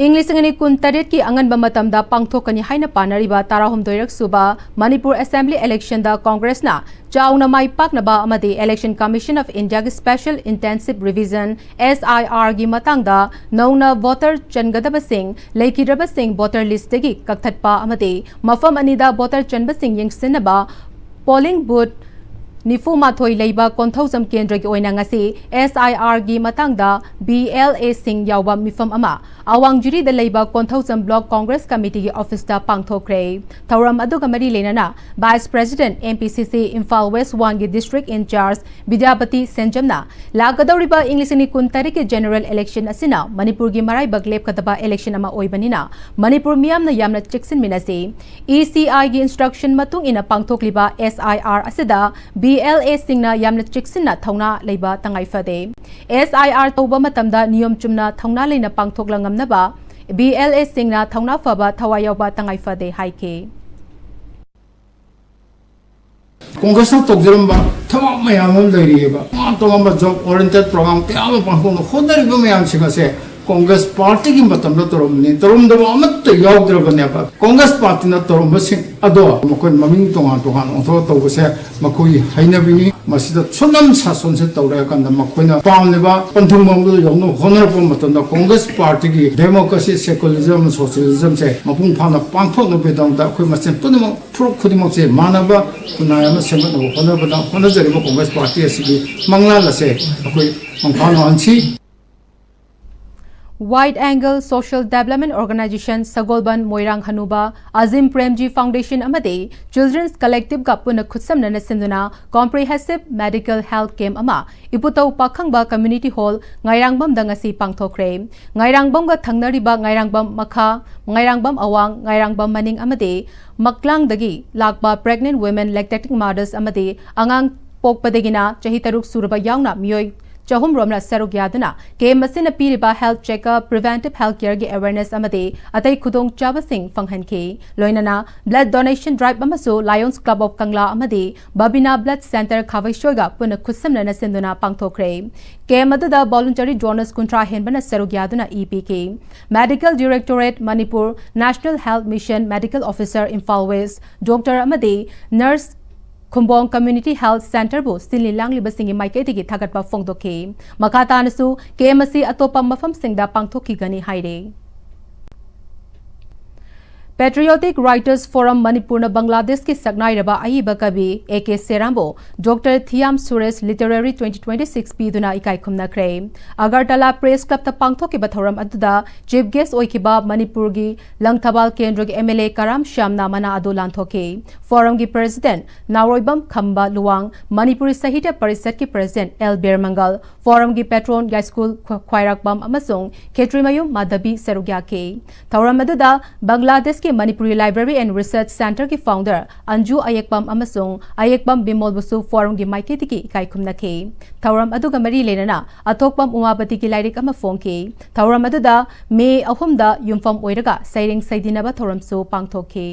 ꯏꯪ ꯂꯤꯁꯤꯡ ꯑꯅꯤ ꯀꯨꯟ ꯇꯔꯦꯠꯀꯤ ꯑꯉꯟꯕ ꯃꯇꯝꯗ ꯄꯥꯡꯊꯣꯛꯀꯅꯤ ꯍꯥꯏꯅ ꯄꯥꯅꯔꯤꯕ ꯇꯔꯥꯍꯨꯝꯗꯣꯏꯔꯛ ꯁꯨꯕ ꯃꯅꯤꯄꯨꯔ Assembly election-ꯗ Congress-ꯅ ꯆꯥꯎꯅ ꯃꯥꯏ ꯄꯥꯛꯅꯕ ꯑꯃꯗꯤ Election Commission of India-ꯒꯤ Special Intensive Revision, S I R-ꯒꯤ ꯃꯇꯥꯡꯗ ꯅꯧꯅ voter ꯆꯟꯒꯗꯕꯁꯤꯡ, ꯂꯩꯈꯤꯗ꯭ꯔꯕꯁꯤꯡ voter list-ꯇꯒꯤ ꯀꯛꯊꯠꯄ ꯑꯃꯗꯤ ꯃꯐꯝ ꯑꯅꯤꯗ voter ꯆꯟꯕꯁꯤꯡ ꯌꯦꯡꯁꯤꯟꯅꯕ polling booth ꯅꯤꯐꯨ ꯃꯥꯊꯣꯏ ꯂꯩꯕ ꯀꯣꯟꯊꯧꯖꯝ ꯀꯦꯟꯗ꯭ꯔꯒꯤ ꯑꯣꯏꯅ ꯉꯁꯤ S I R-ꯒꯤ ꯃꯇꯥꯡꯗ B L A-ꯁꯤꯡ ꯌꯥꯎꯕ ꯃꯤꯐꯝ ꯑꯃ ꯑꯋꯥꯡ ꯖꯤꯔꯤꯗ ꯂꯩꯕ ꯀꯣꯟꯊꯧꯖꯝ Block Congress Committee-ꯒꯤ office-ꯇ ꯄꯥꯡꯊꯣꯛꯈ꯭ꯔꯦ꯫ ꯊꯧꯔꯝ ꯑꯗꯨꯒ ꯃꯔꯤ ꯂꯩꯅꯅ Vice President, M P C C, Imphal West One-ꯒꯤ District In-charge Bidyapati ꯁꯦꯟꯖꯝꯅ ꯂꯥꯛꯀꯗꯧꯔꯤꯕ ꯏꯪ ꯂꯤꯁꯤꯡ ꯑꯅꯤ ꯀꯨꯟ ꯇꯔꯦꯠꯀꯤ general election ꯑꯁꯤꯅ ꯃꯅꯤꯄꯨꯔꯒꯤ ꯃꯔꯥꯏꯕꯛ ꯂꯦꯞꯀꯗꯕ election ꯑꯃ ꯑꯣꯏꯕꯅꯤꯅ ꯃꯅꯤꯄꯨꯔ ꯃꯤꯌꯥꯝꯅ ꯌꯥꯝꯅ ꯆꯦꯛꯁꯤꯟꯃꯤꯟꯅꯁꯤ꯫ E C I-ꯒꯤ instruction ꯃꯇꯨꯡ ꯏꯟꯅ ꯄꯥꯡꯊꯣꯛꯂꯤꯕ S I R ꯑꯁꯤꯗ B L A-ꯁꯤꯡꯅ ꯌꯥꯝꯅ ꯆꯦꯛꯁꯤꯟꯅ ꯊꯧꯅꯥ ꯂꯩꯕ ꯇꯉꯥꯏ ꯐꯗꯦ꯫ S I R ꯇꯧꯕ ꯃꯇꯝꯗ ꯅꯤꯌꯣꯝ ꯆꯨꯝꯅ ꯊꯧꯅꯥ ꯂꯩꯅ ꯄꯥꯡꯊꯣꯛꯂ ꯉꯝꯅꯕ B L A-ꯁꯤꯡꯅ ꯊꯧꯅꯥ ꯐꯕ, ꯊꯋꯥꯏ ꯌꯥꯎꯕ ꯇꯉꯥꯏ ꯐꯗꯦ ꯍꯥꯏꯈꯤ꯫ ꯀꯣꯡꯒ꯭ꯔꯦꯁꯅ ꯇꯧꯖꯔꯝꯕ ꯊꯕꯛ ꯃꯌꯥꯝ ꯑꯃ ꯂꯩꯔꯤꯑꯕ꯫ ꯇꯣꯉꯥꯟ ꯇꯣꯉꯥꯟꯕ job oriented program ꯀꯌꯥ ꯑꯃ ꯄꯥꯡꯊꯣꯛꯅ ꯍꯣꯠꯅꯔꯤꯕ ꯃꯌꯥꯝꯁꯤꯡ ꯑꯁꯦ ꯀꯣꯡꯒ꯭ꯔꯦꯁ ꯄꯥꯔꯇꯤꯒꯤ ꯃꯇꯝꯗ ꯇꯧꯔꯝꯕꯅꯤ, ꯇꯧꯔꯝꯗꯕ ꯑꯃꯠꯇ ꯌꯥꯎꯗ꯭ꯔꯕꯅꯦꯕ꯫ ꯀꯣꯡꯒ꯭ꯔꯦꯁ ꯄꯥꯔꯇꯤꯅ ꯇꯧꯔꯝꯕꯁꯤꯡ ꯑꯗꯣ ꯃꯈꯣꯏ ꯃꯃꯤꯡ ꯇꯣꯉꯥꯟ ꯇꯣꯉꯥꯟ ꯑꯣꯟꯊꯣꯛꯑ ꯇꯧꯕꯁꯦ ꯃꯈꯣꯏꯒꯤ ꯍꯩꯅꯕꯤꯅꯤ꯫ ꯃꯁꯤꯗ ꯁꯨꯞꯅꯝ ꯁꯥꯁꯣꯟꯁꯦ ꯇꯧꯔꯦ ꯍꯥꯏ ꯀꯥꯟꯗ ꯃꯈꯣꯏꯅ ꯄꯥꯝꯂꯤꯕ ꯄꯟꯊꯨꯡꯐꯝꯗꯨ ꯌꯧꯅꯕ ꯍꯣꯠꯅꯔꯛꯄ ꯃꯇꯝꯗ ꯀꯣꯡꯒ꯭ꯔꯦꯁ ꯄꯥꯔꯇꯤꯒꯤ democracy, secularism, socialismꯁꯦ ꯃꯄꯨꯡ ꯐꯥꯅ ꯄꯥꯡꯊꯣꯛꯅꯕꯒꯤꯗꯃꯛꯇ ꯑꯩꯈꯣꯏ ꯃꯁꯦꯟ ꯄꯨꯝꯅꯃꯛ ꯐꯨꯔꯨꯞ ꯈꯨꯗꯤꯡꯃꯛꯁꯦ ꯃꯥꯟꯅꯕ ꯈꯨꯟꯅꯥꯏ ꯑꯃ ꯁꯦꯝꯒꯠꯅꯕ ꯍꯣꯠꯅꯕꯗ ꯍꯣꯠꯅꯖꯔꯤꯕ ꯀꯣꯡꯒ꯭ꯔꯦꯁ ꯄꯥꯔꯇꯤ ꯑꯁꯤꯒꯤ ꯃꯪꯂꯥꯟ ꯑꯁꯦ ꯑꯩꯈꯣꯏ ꯃꯪꯐꯥ ꯅꯨꯡꯍꯟꯁꯤ꯫ Wide Angle Social Development Organization, ꯁꯒꯣꯜꯕꯟ, ꯃꯣꯏꯔꯥꯡ ꯍꯅꯨꯕ, ꯑꯖꯤꯝ ꯄ꯭ꯔꯦꯝꯖꯤ Foundation ꯑꯃꯗꯤ Children's Collectiveꯒ ꯄꯨꯟꯅ ꯈꯨꯠꯁꯝꯅꯅ ꯁꯤꯟꯗꯨꯅ Comprehensive Medical Health Camp ꯑꯃ ꯏꯄꯨꯇꯧ ꯄꯥꯈꯪꯕ Community Hall, ꯉꯥꯏꯔꯥꯡꯕꯝꯗ ꯉꯁꯤ ꯄꯥꯡꯊꯣꯛꯈ꯭ꯔꯦ꯫ ꯉꯥꯏꯔꯥꯡꯕꯝꯒ ꯊꯪꯅꯔꯤꯕ ꯉꯥꯏꯔꯥꯡꯕꯝ ꯃꯈꯥ, ꯉꯥꯏꯔꯥꯡꯕꯝ ꯑꯋꯥꯡ, ꯉꯥꯏꯔꯥꯡꯕꯝ ꯃꯅꯤꯡ ꯑꯃꯗꯤ ꯃꯛꯂꯥꯡꯗꯒꯤ ꯂꯥꯛꯄ pregnant women, lactating mothers ꯑꯃꯗꯤ ꯑꯉꯥꯡ ꯄꯣꯛꯄꯗꯒꯤꯅ ꯆꯍꯤ ꯇꯔꯨꯛ ꯁꯨꯔꯕ ꯌꯥꯎꯅ ꯃꯤꯑꯣꯏ ꯆꯍꯨꯝ ꯔꯣꯝꯅ ꯁꯔꯨꯛ ꯌꯥꯗꯨꯅ camp ꯑꯁꯤꯅ ꯄꯤꯔꯤꯕ health checkup, preventive health careꯒꯤ awareness ꯑꯃꯗꯤ ꯑꯇꯩ ꯈꯨꯗꯣꯡꯆꯥꯕꯁꯤꯡ ꯐꯪꯍꯟꯈꯤ꯫ ꯂꯣꯏꯅꯅ blood donation drive ꯑꯃꯁꯨ Lions Club of Kangla ꯑꯃꯗꯤ Babina Blood Center ꯈꯥꯕꯩꯁꯣꯏꯒ ꯄꯨꯟꯅ ꯈꯨꯠꯁꯝꯅꯅ ꯁꯤꯟꯗꯨꯅ ꯄꯥꯡꯊꯣꯛꯈ꯭ꯔꯦ꯫ Camp ꯑꯗꯨꯗ volunteer donors ꯀꯨꯟꯊ꯭ꯔꯥ ꯍꯦꯟꯕꯅ ꯁꯔꯨꯛ ꯌꯥꯗꯨꯅ ꯏ ꯄꯤꯈꯤ꯫ Medical Directorate, Manipur National Health Mission Medical Officer, Imphal West, doctor ꯑꯃꯗꯤ nurse ꯈꯨꯝꯕꯣꯡ Community Health Centreꯕꯨ ꯁꯤꯜꯂꯤ ꯂꯥꯡꯂꯤꯕꯁꯤꯡꯒꯤ ꯃꯥꯏꯀꯩꯗꯒꯤ ꯊꯥꯒꯠꯄ ꯐꯣꯡꯗꯣꯛꯈꯤ꯫ ꯃꯈꯥ ꯇꯥꯅꯁꯨ camp ꯑꯁꯤ ꯑꯇꯣꯞꯄ ꯃꯐꯝꯁꯤꯡꯗ ꯄꯥꯡꯊꯣꯛꯈꯤꯒꯅꯤ ꯍꯥꯏꯔꯤ꯫ Patriotic Writers Forum ꯃꯅꯤꯄꯨꯔꯅ ꯕꯪꯒ꯭ꯂꯥꯗꯦꯁꯀꯤ ꯁꯛꯅꯥꯏꯔꯕ ꯑꯏꯕ ꯀꯕꯤ A K ꯁꯦꯔꯥꯝꯕꯨ Doctor Thiyam Suresh Literary twenty twenty-six ꯄꯤꯗꯨꯅ ꯏꯀꯥꯏ ꯈꯨꯝꯅꯈ꯭ꯔꯦ꯫ ꯑꯒꯔꯇꯂꯥ Press Clubꯇ ꯄꯥꯡꯊꯣꯛꯈꯤꯕ ꯊꯧꯔꯝ ꯑꯗꯨꯗ chief guest ꯑꯣꯏꯈꯤꯕ ꯃꯅꯤꯄꯨꯔꯒꯤ ꯂꯪꯊꯕꯥꯜ ꯀꯦꯟꯗ꯭ꯔꯒꯤ M L A ꯀꯔꯥꯝ ꯁ꯭ꯌꯥꯝꯅ ꯃꯅꯥ ꯑꯗꯨ ꯂꯥꯟꯊꯣꯛꯈꯤ꯫ Forumꯒꯤ President ꯅꯥꯎꯔꯣꯏꯕꯝ ꯈꯝꯕ ꯂꯨꯋꯥꯡ, ꯃꯅꯤꯄꯨꯔꯤ ꯁꯥꯍꯤꯇ꯭ꯌ ꯄꯔꯤꯁꯠꯀꯤ President ꯑꯦꯜ ꯕꯤꯔꯃꯪꯒꯜ, Forumꯒꯤ Patron ꯌꯥꯏꯁ꯭ꯀꯨꯜ ꯈ꯭ꯋꯥꯏꯔꯥꯛꯄꯝ ꯑꯃꯁꯨꯡ ꯈꯦꯇ꯭ꯔꯤꯃꯌꯨꯝ ꯃꯥꯙꯕꯤ ꯁꯔꯨꯛ ꯌꯥꯈꯤ꯫ ꯊꯧꯔꯝ ꯑꯗꯨꯗ ꯕꯪꯒ꯭ꯂꯥꯗꯦꯁꯀꯤ Manipuri Library and Research Centreꯒꯤ founder Anju ꯑꯌꯦꯛꯄꯝ ꯑꯃꯁꯨꯡ ꯑꯌꯦꯛꯄꯝ ꯕꯤꯃꯣꯜꯕꯨꯁꯨ Forumꯒꯤ ꯃꯥꯏꯀꯩꯗꯒꯤ ꯏꯀꯥꯏ ꯈꯨꯝꯅꯈꯤ꯫ ꯊꯧꯔꯝ ꯑꯗꯨꯒ ꯃꯔꯤ ꯂꯩꯅꯅ ꯑꯊꯣꯛꯄꯝ ꯎꯃꯥꯄꯇꯤꯒꯤ ꯂꯥꯏꯔꯤꯛ ꯑꯃ ꯐꯣꯡꯈꯤ꯫ ꯊꯧꯔꯝ ꯑꯗꯨꯗ ꯃꯦ ꯑꯍꯨꯝꯗ ꯌꯨꯝꯐꯝ ꯑꯣꯏꯔꯒ ꯁꯩꯔꯦꯡ ꯁꯩꯗꯤꯟꯅꯕ ꯊꯧꯔꯝꯁꯨ ꯄꯥꯡꯊꯣꯛꯈꯤ꯫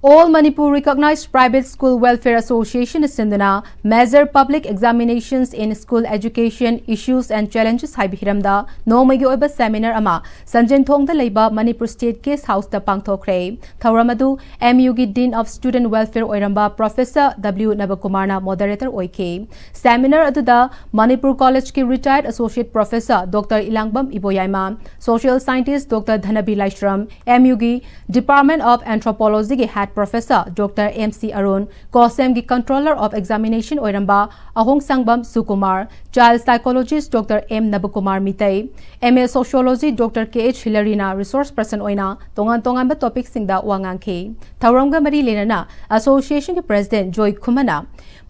All Manipur Recognized Private School Welfare Association ꯅ ꯁꯤꯟꯗꯨꯅ Major Public Examinations in School Education, Issues and Challenges ꯍꯥꯏꯕ ꯍꯤꯔꯝꯗ ꯅꯣꯡꯃꯒꯤ ꯑꯣꯏꯕ seminar ꯑꯃ ꯁꯟꯖꯦꯟꯊꯣꯡꯗ ꯂꯩꯕ Manipur State Guest House ꯇ ꯄꯥꯡꯊꯣꯛꯈ꯭ꯔꯦ꯫ ꯊꯧꯔꯝ ꯑꯗꯨ M U ꯒꯤ Dean of Student Welfare ꯑꯣꯏꯔꯝꯕ Professor W ꯅꯕꯀꯨꯃꯥꯔꯅ moderator ꯑꯣꯏꯈꯤ꯫ Seminar ꯑꯗꯨꯗ Manipur College ꯀꯤ retired Associate Professor Doctor ꯏꯂꯥꯡꯕꯝ ꯏꯕꯣꯌꯥꯏꯃ, Social Scientist Doctor ꯙꯅꯕꯤ ꯂꯥꯏꯁ꯭ꯔꯝ, M U ꯒꯤ Department of Anthropology ꯒꯤ Head Professor Doctor M C Arun, COHSEM ꯒꯤ Controller of Examination ꯑꯣꯏꯔꯝꯕ ꯑꯍꯣꯡꯁꯥꯡꯕꯝ ꯁꯨꯀꯨꯃꯥꯔ, Child Psychologist Doctor M ꯅꯕꯀꯨꯃꯥꯔ Meitei, M A Sociology Doctor K H ꯍꯤꯂꯔꯤꯅ resource person ꯑꯣꯏꯅ ꯇꯣꯉꯥꯟ ꯇꯣꯉꯥꯟꯕ topic ꯁꯤꯡꯗ ꯋꯥ ꯉꯥꯡꯈꯤ꯫ ꯊꯧꯔꯝꯒ ꯃꯔꯤ ꯂꯩꯅꯅ Association ꯒꯤ President ꯖꯣꯏ ꯈꯨꯃꯟꯅ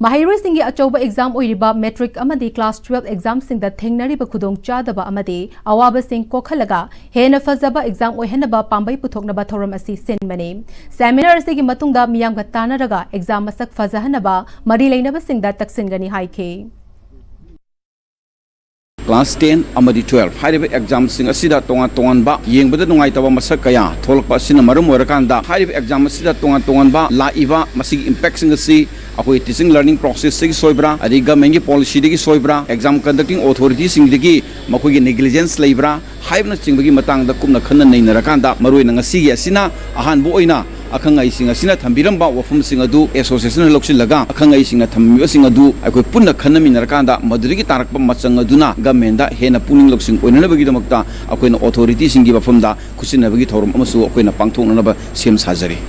ꯃꯍꯩꯔꯣꯏꯁꯤꯡꯒꯤ ꯑꯆꯧꯕ exam ꯑꯣꯏꯔꯤꯕ matric ꯑꯃꯗꯤ class twelve exam ꯁꯤꯡꯗ ꯊꯦꯡꯅꯔꯤꯕ ꯈꯨꯗꯣꯡꯆꯥꯗꯕ ꯑꯃꯗꯤ ꯑꯋꯥꯕꯁꯤꯡ ꯀꯣꯛꯍꯜꯂꯒ ꯍꯦꯟꯅ ꯐꯖꯕ exam ꯑꯣꯏꯍꯟꯅꯕ ꯄꯥꯝꯕꯩ ꯄꯨꯊꯣꯛꯅꯕ ꯊꯧꯔꯝ ꯑꯁꯤ ꯁꯤꯟꯕꯅꯤ꯫ Seminar ꯑꯁꯤꯒꯤ ꯃꯇꯨꯡꯗ ꯃꯤꯌꯥꯝꯒ ꯇꯥꯟꯅꯔꯒ exam ꯃꯁꯛ ꯐꯖꯍꯟꯅꯕ ꯃꯔꯤ ꯂꯩꯅꯕꯁꯤꯡꯗ ꯇꯛꯁꯤꯟꯒꯅꯤ ꯍꯥꯏꯈꯤ꯫ Class ten ꯑꯃꯗꯤ twelve ꯍꯥꯏꯔꯤꯕ exam ꯁꯤꯡ ꯑꯁꯤꯗ ꯇꯣꯉꯥꯟ ꯇꯣꯉꯥꯟꯕ ꯌꯦꯡꯕꯗ ꯅꯨꯡꯉꯥꯏꯇꯕ ꯃꯁꯛ ꯀꯌꯥ ꯊꯣꯛꯂꯛꯄ ꯑꯁꯤꯅ ꯃꯔꯝ ꯑꯣꯏꯔꯀꯥꯟꯗ, ꯍꯥꯏꯔꯤꯕ exam ꯑꯁꯤꯗ ꯇꯣꯉꯥꯟ ꯇꯣꯉꯥꯟꯕ ꯂꯥꯛꯏꯕ ꯃꯁꯤꯒꯤ impact ꯁꯤꯡ ꯑꯁꯤ ꯑꯩꯈꯣꯏ teaching learning process ꯇꯒꯤ ꯁꯣꯏꯕ꯭ꯔꯥ, ꯑꯗꯩ government ꯀꯤ policy ꯗꯒꯤ ꯁꯣꯏꯕ꯭ꯔꯥ, exam conducting authority ꯁꯤꯡꯗꯒꯤ ꯃꯈꯣꯏꯒꯤ negligence ꯂꯩꯕ꯭ꯔꯥ ꯍꯥꯏꯕꯅꯆꯤꯡꯕꯒꯤ ꯃꯇꯥꯡꯗ ꯀꯨꯞꯅ ꯈꯟꯅ ꯅꯩꯅꯔꯀꯥꯟꯗ, ꯃꯔꯨꯑꯣꯏꯅ ꯉꯁꯤꯒꯤ ꯑꯁꯤꯅ ꯑꯍꯥꯟꯕ ꯑꯣꯏꯅ ꯑꯈꯪ ꯑꯍꯩꯁꯤꯡ ꯑꯁꯤꯅ ꯊꯝꯕꯤꯔꯝꯕ ꯋꯥꯐꯝꯁꯤꯡ ꯑꯗꯨ association ꯅ ꯂꯧꯁꯤꯜꯂꯒ, ꯑꯈꯪ ꯑꯍꯩꯁꯤꯡꯅ ꯊꯝꯕꯤꯕꯁꯤꯡ ꯑꯗꯨ ꯑꯩꯈꯣꯏ ꯄꯨꯟꯅ ꯈꯟꯅꯃꯤꯟꯅꯔꯀꯥꯟꯗ, ꯃꯗꯨꯗꯒꯤ ꯇꯥꯔꯛꯄ ꯃꯆꯪ ꯑꯗꯨꯅ government ꯗ ꯍꯦꯟꯅ ꯄꯨꯛꯅꯤꯡ ꯂꯧꯁꯤꯡ ꯑꯣꯏꯅꯅꯕꯒꯤꯗꯃꯛꯇ ꯑꯩꯈꯣꯏꯅ authority ꯁꯤꯡꯒꯤ ꯃꯐꯝꯗ ꯈꯨꯠꯁꯤꯟꯅꯕꯒꯤ ꯊꯧꯔꯝ ꯑꯃꯁꯨ ꯑꯩꯈꯣꯏꯅ ꯄꯥꯡꯊꯣꯛꯅꯅꯕ ꯁꯦꯝ ꯁꯥꯖꯔꯤ꯫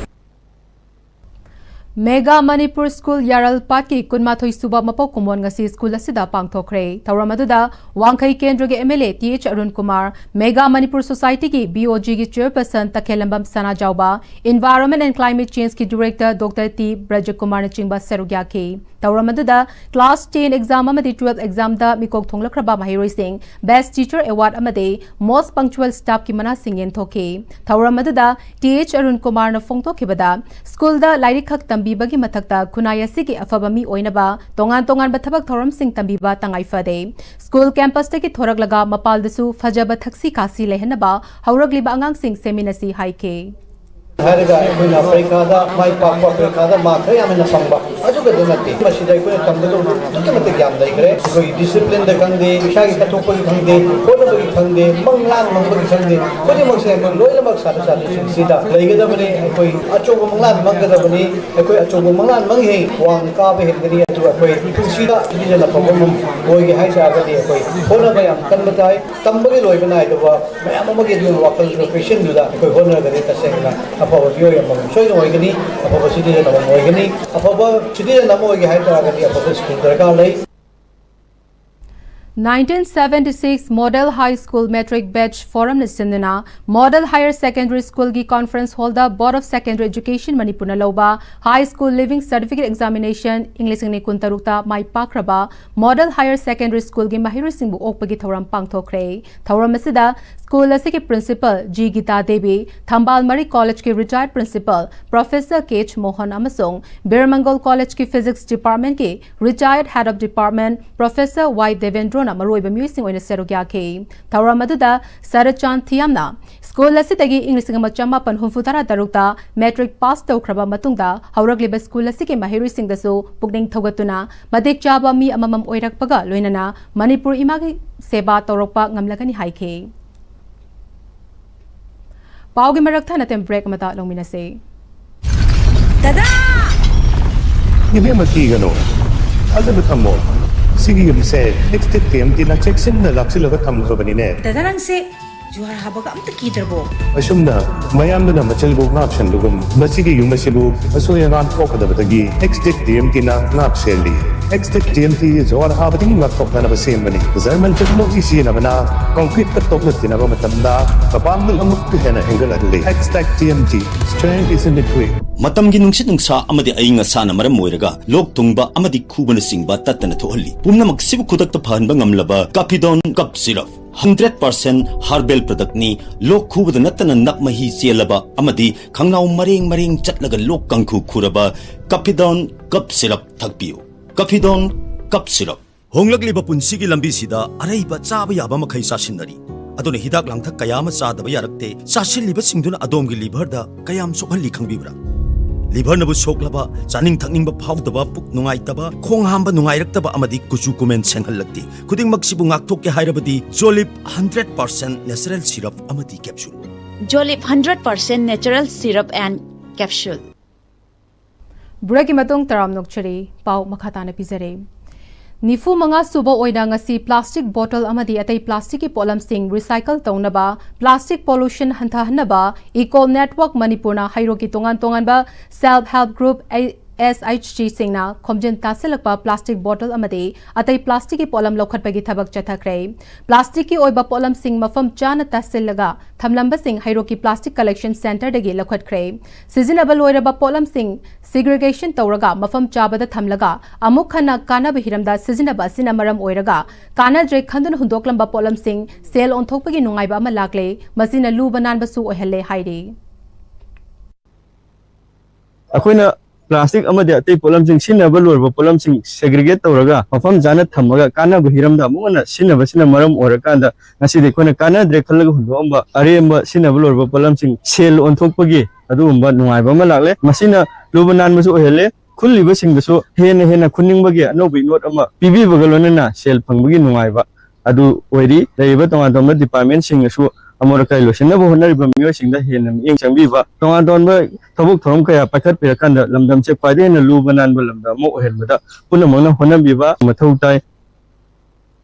Mega Manipur School ꯌꯥꯔꯜꯄꯥꯠꯀꯤ ꯀꯨꯟꯃꯥꯊꯣꯏ ꯁꯨꯕ ꯃꯄꯣꯛ ꯀꯨꯝꯑꯣꯟ ꯉꯁꯤ school ꯑꯁꯤꯗ ꯄꯥꯡꯊꯣꯛꯈ꯭ꯔꯦ꯫ ꯊꯧꯔꯝ ꯑꯗꯨꯗ ꯋꯥꯡꯈꯩ ꯀꯦꯟꯗ꯭ꯔꯒꯤ M L A T H Arun Kumar, Mega Manipur Society ꯒꯤ B O G ꯒꯤ chairperson ꯇꯈꯦꯜꯂꯝꯕꯝ Sanajaoba, Environment and Climate Change ꯀꯤ director Doctor T ꯕ꯭ꯔꯖꯀꯨꯃꯥꯔꯅꯆꯤꯡꯕ ꯁꯔꯨꯛ ꯌꯥꯈꯤ꯫ ꯊꯧꯔꯝ ꯑꯗꯨꯗ class ten exam ꯑꯃꯗꯤ twelve exam ꯗ ꯃꯤꯀꯣꯛ ꯊꯣꯡꯂꯛꯈ꯭ꯔꯕ ꯃꯍꯩꯔꯣꯏꯁꯤꯡ Best Teacher Award ꯑꯃꯗꯤ Most Punctual Staff ꯀꯤ ꯃꯅꯥꯁꯤꯡ ꯌꯦꯟꯊꯣꯛꯈꯤ꯫ ꯊꯧꯔꯝ ꯑꯗꯨꯗ T H ꯑꯔꯨꯟ ꯀꯨꯃꯥꯔꯅ ꯐꯣꯡꯗꯣꯛꯈꯤꯕꯗ, school ꯗ ꯂꯥꯏꯔꯤꯛ ꯈꯛ ꯇꯝꯕꯤꯕꯒꯤ ꯃꯊꯛꯇ ꯈꯨꯟꯅꯥꯏ ꯑꯁꯤꯒꯤ ꯑꯐꯕ ꯃꯤ ꯑꯣꯏꯅꯕ ꯇꯣꯉꯥꯟ ꯇꯣꯉꯥꯟꯕ ꯊꯕꯛ ꯊꯧꯔꯝꯁꯤꯡ ꯇꯝꯕꯤꯕ ꯇꯉꯥꯏ ꯐꯗꯦ꯫ School campus ꯇꯒꯤ ꯊꯣꯔꯛꯂꯒ ꯃꯄꯥꯜꯗꯁꯨ ꯐꯖꯕ ꯊꯛꯁꯤ ꯈꯥꯁꯤ ꯂꯩꯍꯟꯅꯕ ꯍꯧꯔꯛꯂꯤꯕ ꯑꯉꯥꯡꯁꯤꯡ ꯁꯦꯝꯃꯤꯟꯅꯁꯤ ꯍꯥꯏꯈꯤ꯫ ꯍꯥꯏꯔꯒ ꯑꯩꯈꯣꯏꯅ ꯄꯔꯤꯈꯥꯗ ꯃꯥꯏ ꯄꯥꯛꯄ, ꯄꯔꯤꯈꯥꯗ ꯃꯥꯔꯛ ꯈꯔ ꯌꯥꯝ ꯍꯦꯟꯅ ꯐꯪꯕ, ꯑꯗꯨꯒꯗ ꯅꯠꯇꯦ꯫ ꯃꯁꯤꯗ ꯑꯩꯈꯣꯏꯅ ꯇꯝꯒꯗꯧꯕ ꯑꯗꯨꯛꯀꯤ ꯃꯇꯤꯛ ꯌꯥꯝ ꯂꯩꯈ꯭ꯔꯦ꯫ ꯑꯩꯈꯣꯏ ꯗꯤꯁꯤꯄ꯭ꯂꯤꯟꯗ ꯈꯪꯗꯦ, ꯏꯁꯥꯒꯤ ꯀꯠꯊꯣꯛꯄꯒꯤ ꯈꯪꯗꯦ, ꯍꯣꯠꯅꯕꯒꯤ ꯈꯪꯗꯦ, ꯃꯪꯂꯥꯟ ꯃꯪꯕꯒꯤ ꯈꯪꯗꯦ, ꯈꯨꯗꯤꯡꯃꯛꯁꯦ ꯑꯩꯈꯣꯏ ꯂꯣꯏꯅꯃꯛ ꯁꯥꯇ꯭ꯔ ꯁꯥꯇ꯭ꯔꯤꯁꯤꯡꯁꯤꯗ ꯂꯩꯒꯗꯕꯅꯤ꯫ ꯑꯩꯈꯣꯏ ꯑꯆꯧꯕ ꯃꯪꯂꯥꯟ ꯃꯪꯒꯗꯕꯅꯤ꯫ ꯑꯩꯈꯣꯏ ꯑꯆꯧꯕ ꯃꯪꯂꯥꯟ ꯃꯪꯉꯤꯉꯩ ꯋꯥꯡꯅ ꯀꯥꯕ ꯍꯦꯟꯒꯅꯤ꯫ ꯑꯗꯨꯒ ꯑꯩꯈꯣꯏ ꯄꯨꯟꯁꯤꯗ ꯁꯤꯖꯤꯟꯅ ꯐꯕ ꯑꯃ ꯑꯣꯏꯒꯦ ꯍꯥꯏ ꯇꯥꯔꯒꯗꯤ ꯑꯩꯈꯣꯏ ꯍꯣꯠꯅꯕ ꯌꯥꯝ ꯀꯟꯕ ꯇꯥꯏ꯫ ꯇꯝꯕꯒꯤ ꯂꯣꯏꯕ ꯅꯥꯏꯗꯕ ꯃꯌꯥꯝ ꯑꯃꯒꯤ ꯑꯗꯨꯒꯤ ꯋꯥꯈꯜꯗꯨ ꯄꯤꯛꯁꯤꯟꯗꯨꯅ ꯑꯩꯈꯣꯏ ꯍꯣꯠꯅꯔꯒꯗꯤ ꯇꯁꯦꯡꯅ ꯑꯐꯕ ꯃꯤꯑꯣꯏ ꯑꯃꯃꯝ ꯁꯣꯏꯗꯅ ꯑꯣꯏꯒꯅꯤ, ꯑꯐꯕ ꯁꯤꯇꯤꯖꯟ ꯑꯃꯃꯝ ꯑꯣꯏꯒꯅꯤ꯫ ꯑꯐꯕ ꯁꯤꯇꯤꯖꯟ ꯑꯃ ꯑꯣꯏꯒꯦ ꯍꯥꯏ ꯇꯥꯔꯒꯗꯤ ꯑꯐꯕ ꯁ꯭ꯀꯨꯜ ꯗꯔꯀꯥꯔ ꯂꯩ꯫ Nineteen seventy-six Model High School Matric Batch Forumꯅ ꯁꯤꯟꯗꯨꯅ Model Higher Secondary Schoolꯒꯤ Conference Hallꯗ Board of Secondary Education ꯃꯅꯤꯄꯨꯔꯅ ꯂꯧꯕ High School Leaving Certificate Examination ꯏꯪ ꯂꯤꯁꯤꯡ ꯑꯅꯤ ꯀꯨꯟꯇꯔꯨꯛꯇ ꯃꯥꯏ ꯄꯥꯛꯈ꯭ꯔꯕ Model Higher Secondary Schoolꯒꯤ ꯃꯍꯩꯔꯣꯏꯁꯤꯡꯕꯨ ꯑꯣꯛꯄꯒꯤ ꯊꯧꯔꯝ ꯄꯥꯡꯊꯣꯛꯈ꯭ꯔꯦ꯫ ꯊꯧꯔꯝ ꯑꯁꯤꯗ ꯁ꯭ꯀꯨꯜ ꯑꯁꯤꯒꯤ ꯄ꯭ꯔꯤꯟꯁꯤꯄꯜ ꯖꯤ ꯒꯤꯇꯥ ꯗꯦꯕꯤ, ꯊꯝꯕꯥꯜ ꯃꯔꯤ ꯀꯣꯂꯦꯖꯀꯤ ꯔꯤꯇꯥꯌꯔꯗ principal professor K H Mohan ꯑꯃꯁꯨꯡ ꯕꯤꯔ ꯃꯪꯒꯣꯜ ꯀꯣꯂꯦꯖꯀꯤ ꯐꯤꯖꯤꯛꯁ ꯗꯤꯄꯥꯔꯠꯃꯦꯟꯠꯀꯤ ꯔꯤꯇꯥꯌꯔꯗ head of department professor Y ꯗꯦꯕꯦꯟꯗ꯭ꯔꯣꯅ ꯃꯔꯨꯑꯣꯏꯕ ꯃꯤꯑꯣꯏꯁꯤꯡ ꯑꯣꯏꯅ ꯁꯔꯨꯛ ꯌꯥꯈꯤ꯫ ꯊꯧꯔꯝ ꯑꯗꯨꯗ ꯁꯔꯆꯥꯟ ꯊꯤꯌꯥꯝꯅ ꯁ꯭ꯀꯨꯜ ꯑꯁꯤꯗꯒꯤ ꯏꯪ ꯂꯤꯁꯤꯡ ꯑꯃ ꯆꯃꯥꯄꯟ ꯍꯨꯝꯐꯨ ꯇꯔꯥ ꯇꯔꯨꯛꯇ ꯃꯦꯇ꯭ꯔꯤꯛ ꯄꯥꯁ ꯇꯧꯈ꯭ꯔꯕ ꯃꯇꯨꯡꯗ ꯍꯧꯔꯛꯂꯤꯕ ꯁ꯭ꯀꯨꯜ ꯑꯁꯤꯒꯤ ꯃꯍꯩꯔꯣꯏꯁꯤꯡꯗꯁꯨ ꯄꯨꯛꯅꯤꯡ ꯊꯧꯒꯠꯇꯨꯅ ꯃꯇꯤꯛ ꯆꯥꯕ ꯃꯤ ꯑꯃꯃꯝ ꯑꯣꯏꯔꯛꯄꯒ ꯂꯣꯏꯅꯅ ꯃꯅꯤꯄꯨꯔ ꯏꯃꯥꯒꯤ ꯁꯦꯕꯥ ꯇꯧꯔꯛꯄ ꯉꯝꯂꯒꯅꯤ ꯍꯥꯏꯈꯤ꯫ ꯄꯥꯎꯒꯤ ꯃꯔꯛ ꯊꯠꯅ ꯕ꯭ꯔꯦꯛ ꯑꯃꯇ ꯂꯧꯃꯤꯟꯅꯁꯦ꯫ ꯗꯗꯥ! ꯏꯕꯦꯝꯃ, ꯀꯤꯒꯅꯨ, ꯊꯥꯖꯕ ꯊꯝꯃꯣ꯫ ꯁꯤꯒꯤ ꯌꯨꯝꯁꯦ ꯑꯦꯛꯁꯇꯦꯛ ꯇꯤ ꯑꯦꯝ ꯇꯤꯅ ꯆꯦꯛꯁꯤꯟꯅ ꯂꯥꯛꯁꯤꯜꯂꯒ ꯊꯝꯈ꯭ꯔꯕꯅꯤꯅꯦ꯫ ꯗꯗꯥ, ꯅꯪꯁꯦ ꯖꯨꯍꯥꯔ ꯍꯥꯕꯒ ꯑꯝꯇ ꯀꯤꯗ꯭ꯔꯕꯣ? ꯑꯁꯨꯝꯅ ꯃꯌꯥꯝꯗꯨꯅ ꯃꯆꯜꯕꯨ ꯉꯥꯛ ꯁꯦꯟꯕꯒꯨꯝ, ꯃꯁꯤꯒꯤ ꯌꯨꯝ ꯑꯁꯤꯕꯨ ꯑꯁꯣꯏ ꯑꯉꯥꯝ ꯊꯣꯛꯀꯗꯕꯗꯒꯤ ꯑꯦꯛꯁꯇꯦꯛ ꯇꯤ ꯑꯦꯝ ꯇꯤꯅ ꯉꯥꯛ ꯁꯦꯜꯂꯤ꯫ ꯑꯦꯛꯁꯇꯦꯛ ꯇꯤ ꯑꯦꯝ ꯇꯤ ꯖꯨꯍꯥꯔ ꯍꯥꯕꯗꯒꯤ ꯉꯥꯛꯊꯣꯛꯅꯅꯕ ꯁꯦꯝꯕꯅꯤ꯫ ꯖꯔꯃꯟ ꯇꯦꯛꯅꯣꯂꯣꯖꯤ ꯁꯤꯖꯤꯟꯅꯕꯅ ꯀꯪꯀ꯭ꯔꯤꯠꯀ ꯇꯣꯛꯅ ꯇꯤꯟꯅꯕ ꯃꯇꯝꯗ ꯃꯄꯥꯡꯒꯜ ꯑꯃꯨꯛꯀ ꯍꯦꯟꯅ ꯍꯦꯟꯒꯠꯍꯜꯂꯤ꯫ ꯑꯦꯛꯁꯇꯦꯛ T M T, strength is in the grit. ꯃꯇꯝꯒꯤ ꯅꯨꯡꯁꯤꯠ ꯅꯨꯡꯁꯥ ꯑꯃꯗꯤ ꯑꯏꯪ ꯑꯁꯥꯅ ꯃꯔꯝ ꯑꯣꯏꯔꯒ ꯂꯣꯛ ꯊꯨꯡꯕ ꯑꯃꯗꯤ ꯈꯨꯕꯅꯆꯤꯡꯕ ꯇꯠꯇꯅ ꯊꯣꯛꯍꯜꯂꯤ꯫ ꯄꯨꯝꯅꯃꯛꯁꯤꯕꯨ ꯈꯨꯗꯛꯇ ꯐꯍꯟꯕ ꯉꯝꯂꯕ ꯀꯥꯐꯤꯗꯣꯟ cough syrup. Hundred percent herbal ꯄ꯭ꯔꯗꯛꯅꯤ꯫ ꯂꯣꯛ ꯈꯨꯕꯗ ꯅꯠꯇꯅ ꯅꯞ ꯃꯍꯤ ꯆꯦꯜꯂꯕ ꯑꯃꯗꯤ ꯈꯪꯅꯥꯎ ꯃꯔꯦꯡ ꯃꯔꯦꯡ ꯆꯠꯂꯒ ꯂꯣꯛ ꯀꯥꯡꯈꯨ ꯈꯨꯔꯕ ꯀꯥꯐꯤꯗꯣꯟ ꯀꯞ ꯁꯤꯔꯞ ꯊꯛꯄꯤꯌꯨ꯫ ꯀꯥꯐꯤꯗꯣꯟ cough syrup. ꯍꯣꯡꯂꯛꯂꯤꯕ ꯄꯨꯟꯁꯤꯒꯤ ꯂꯝꯕꯤꯁꯤꯗ ꯑꯔꯩꯕ ꯆꯥꯕ ꯌꯥꯕ ꯃꯈꯩ ꯆꯥꯁꯤꯟꯅꯔꯤ꯫ ꯑꯗꯨꯅ ꯍꯤꯗꯥꯛ ꯂꯥꯡꯊꯛ ꯀꯌꯥ ꯑꯃ ꯆꯥꯗꯕ ꯌꯥꯔꯛꯇꯦ꯫ ꯆꯥꯁꯤꯜꯂꯤꯕꯁꯤꯡꯗꯨꯅ ꯑꯗꯣꯝꯒꯤ ꯂꯤꯚꯔꯗ ꯀꯌꯥꯝ ꯁꯣꯛꯍꯜꯂꯤ ꯈꯪꯕꯤꯕ꯭ꯔꯥ? ꯂꯤꯚꯔꯅꯕꯨ ꯁꯣꯛꯂꯕ, ꯆꯥꯅꯤꯡ ꯊꯛꯅꯤꯡꯕ ꯐꯥꯎꯗꯕ, ꯄꯨꯛ ꯅꯨꯡꯉꯥꯏꯇꯕ, ꯈꯣꯡ ꯍꯥꯝꯕ ꯅꯨꯡꯉꯥꯏꯔꯛꯇꯕ ꯑꯃꯗꯤ ꯀꯨꯆꯨ ꯀꯨꯃꯦꯟ ꯁꯦꯡꯍꯜꯂꯛꯇꯦ꯫ ꯈꯨꯗꯤꯡꯃꯛꯁꯤꯕꯨ ꯉꯥꯛꯊꯣꯛꯀꯦ ꯍꯥꯏꯔꯕꯗꯤ Jolip hundred percent natural syrup ꯑꯃꯗꯤ capsule꯫ Jolip hundred percent natural syrup and capsule꯫ ꯕ꯭ꯔꯦꯛꯀꯤ ꯃꯇꯨꯡ ꯇꯔꯥꯝ ꯅꯣꯛꯆꯔꯤ꯫ ꯄꯥꯎ ꯃꯈꯥ ꯇꯥꯅ ꯄꯤꯖꯔꯤ꯫ ꯅꯤꯐꯨ ꯃꯉꯥ ꯁꯨꯕ ꯑꯣꯏꯅ ꯉꯁꯤ ꯄ꯭ꯂꯥꯁꯇꯤꯛ ꯕꯣꯇꯜ ꯑꯃꯗꯤ ꯑꯇꯩ ꯄ꯭ꯂꯥꯁꯇꯤꯛꯀꯤ ꯄꯣꯠꯂꯝꯁꯤꯡ ꯔꯤꯁꯥꯏꯀꯜ ꯇꯧꯅꯕ, ꯄ꯭ꯂꯥꯁꯇꯤꯛ ꯄꯣꯂꯨꯁꯟ ꯍꯟꯊꯍꯟꯅꯕ Eco Network ꯃꯅꯤꯄꯨꯔꯅ ꯍꯩꯔꯣꯛꯀꯤ ꯇꯣꯉꯥꯟ ꯇꯣꯉꯥꯟꯕ self help group, S H G ꯁꯤꯡꯅ ꯈꯣꯝꯖꯤꯟ ꯇꯥꯁꯤꯜꯂꯛꯄ ꯄ꯭ꯂꯥꯁꯇꯤꯛ ꯕꯣꯇꯜ ꯑꯃꯗꯤ ꯑꯇꯩ ꯄ꯭ꯂꯥꯁꯇꯤꯛꯀꯤ ꯄꯣꯠꯂꯝ ꯂꯧꯈꯠꯄꯒꯤ ꯊꯕꯛ ꯆꯠꯊꯈ꯭ꯔꯦ꯫ ꯄ꯭ꯂꯥꯁꯇꯤꯛꯀꯤ ꯑꯣꯏꯕ ꯄꯣꯠꯂꯝꯁꯤꯡ ꯃꯐꯝ ꯆꯥꯅ ꯇꯥꯁꯤꯜꯂꯒ ꯊꯝꯂꯝꯕꯁꯤꯡ ꯍꯩꯔꯣꯛꯀꯤ ꯄ꯭ꯂꯥꯁꯇꯤꯛ ꯀꯂꯦꯛꯁꯟ ꯁꯦꯟꯇꯔꯗꯒꯤ ꯂꯧꯈꯠꯈ꯭ꯔꯦ꯫ ꯁꯤꯖꯤꯟꯅꯕ ꯂꯣꯏꯔꯕ ꯄꯣꯠꯂꯝꯁꯤꯡ ꯁꯤꯒ꯭ꯔꯤꯒꯦꯁꯟ ꯇꯧꯔꯒ ꯃꯐꯝ ꯆꯥꯕꯗ ꯊꯝꯂꯒ ꯑꯃꯨꯛ ꯍꯟꯅ ꯀꯥꯟꯅꯕ ꯍꯤꯔꯝꯗ ꯁꯤꯖꯤꯟꯅꯕ ꯑꯁꯤꯅ ꯃꯔꯝ ꯑꯣꯏꯔꯒ ꯀꯥꯟꯅꯗ꯭ꯔꯦ ꯈꯟꯗꯨꯅ ꯍꯨꯟꯗꯣꯛꯂꯝꯕ ꯄꯣꯠꯂꯝꯁꯤꯡ ꯁꯦꯜ ꯑꯣꯟꯊꯣꯛꯄꯒꯤ ꯅꯨꯡꯉꯥꯏꯕ ꯑꯃ ꯂꯥꯛꯂꯦ꯫ ꯃꯁꯤꯅ ꯂꯨꯕ ꯅꯥꯟꯕꯁꯨ ꯑꯣꯏꯍꯜꯂꯦ ꯍꯥꯏꯔꯤ꯫ ꯑꯩꯈꯣꯏꯅ ꯄ꯭ꯂꯥꯁꯇꯤꯛ ꯑꯃꯗꯤ ꯑꯇꯩ ꯄꯣꯠꯂꯝꯁꯤꯡ, ꯁꯤꯖꯤꯟꯅꯕ ꯂꯣꯏꯔꯕ ꯄꯣꯠꯂꯝꯁꯤꯡ ꯁꯦꯒ꯭ꯔꯤꯒꯦꯠ ꯇꯧꯔꯒ ꯃꯐꯝ ꯆꯥꯅ ꯊꯝꯃꯒ ꯀꯥꯟꯅꯕ ꯍꯤꯔꯝꯗ ꯑꯃꯨꯛ ꯍꯟꯅ ꯁꯤꯖꯤꯟꯅꯕꯁꯤꯅ ꯃꯔꯝ ꯑꯣꯏꯔꯀꯥꯟꯗ ꯉꯁꯤꯗꯤ ꯑꯩꯈꯣꯏꯅ ꯀꯥꯟꯅꯗ꯭ꯔꯦ ꯈꯜꯂꯒ ꯍꯨꯟꯗꯣꯛꯑꯝꯕ ꯑꯔꯦꯝꯕ ꯁꯤꯖꯤꯟꯅꯕ ꯂꯣꯏꯔꯕ ꯄꯣꯠꯂꯝꯁꯤꯡ ꯁꯦꯜ ꯑꯣꯟꯊꯣꯛꯄꯒꯤ ꯑꯗꯨꯒꯨꯝꯕ ꯅꯨꯡꯉꯥꯏꯕ ꯑꯃ ꯂꯥꯛꯂꯦ꯫ ꯃꯁꯤꯅ ꯂꯨꯕ ꯅꯥꯟꯕꯁꯨ ꯑꯣꯏꯍꯜꯂꯦ꯫ ꯈꯨꯜꯂꯤꯕꯁꯤꯡꯗꯁꯨ ꯍꯦꯟꯅ ꯍꯦꯟꯅ ꯈꯨꯟꯅꯤꯡꯕꯒꯤ ꯑꯅꯧꯕ ꯏꯅꯣꯠ ꯑꯃ ꯄꯤꯕꯤꯕꯒ ꯂꯣꯏꯅꯅ ꯁꯦꯜ ꯐꯪꯕꯒꯤ ꯅꯨꯡꯉꯥꯏꯕ ꯑꯗꯨ ꯑꯣꯏꯔꯤ꯫ ꯂꯩꯔꯤꯕ ꯇꯣꯉꯥꯟ ꯇꯣꯉꯥꯟꯕ ꯗꯤꯄꯥꯔꯠꯃꯦꯟꯁꯤꯡꯅꯁꯨ ꯑꯃꯣꯠ ꯑꯀꯥꯏ ꯂꯣꯏꯁꯤꯟꯅꯕ ꯍꯣꯠꯅꯔꯤꯕ ꯃꯤꯑꯣꯏꯁꯤꯡꯗ ꯍꯦꯟꯅ ꯃꯤꯠꯌꯦꯡ ꯆꯪꯕꯤꯕ, ꯇꯣꯉꯥꯟ ꯇꯣꯉꯥꯟꯕ ꯊꯕꯛ ꯊꯧꯔꯝ ꯀꯌꯥ ꯄꯥꯏꯈꯠꯄꯤꯔꯀꯥꯟꯗ ꯂꯝꯗꯝꯁꯦ ꯈ꯭ꯋꯥꯏꯗꯒꯤ ꯍꯦꯟꯅ ꯂꯨꯕ ꯅꯥꯟꯕ ꯂꯝꯗꯝ ꯑꯃ ꯑꯣꯏꯍꯟꯕꯗ ꯄꯨꯝꯅꯃꯛꯅ ꯍꯣꯠꯅꯕꯤꯕ ꯃꯊꯧ ꯇꯥꯏ꯫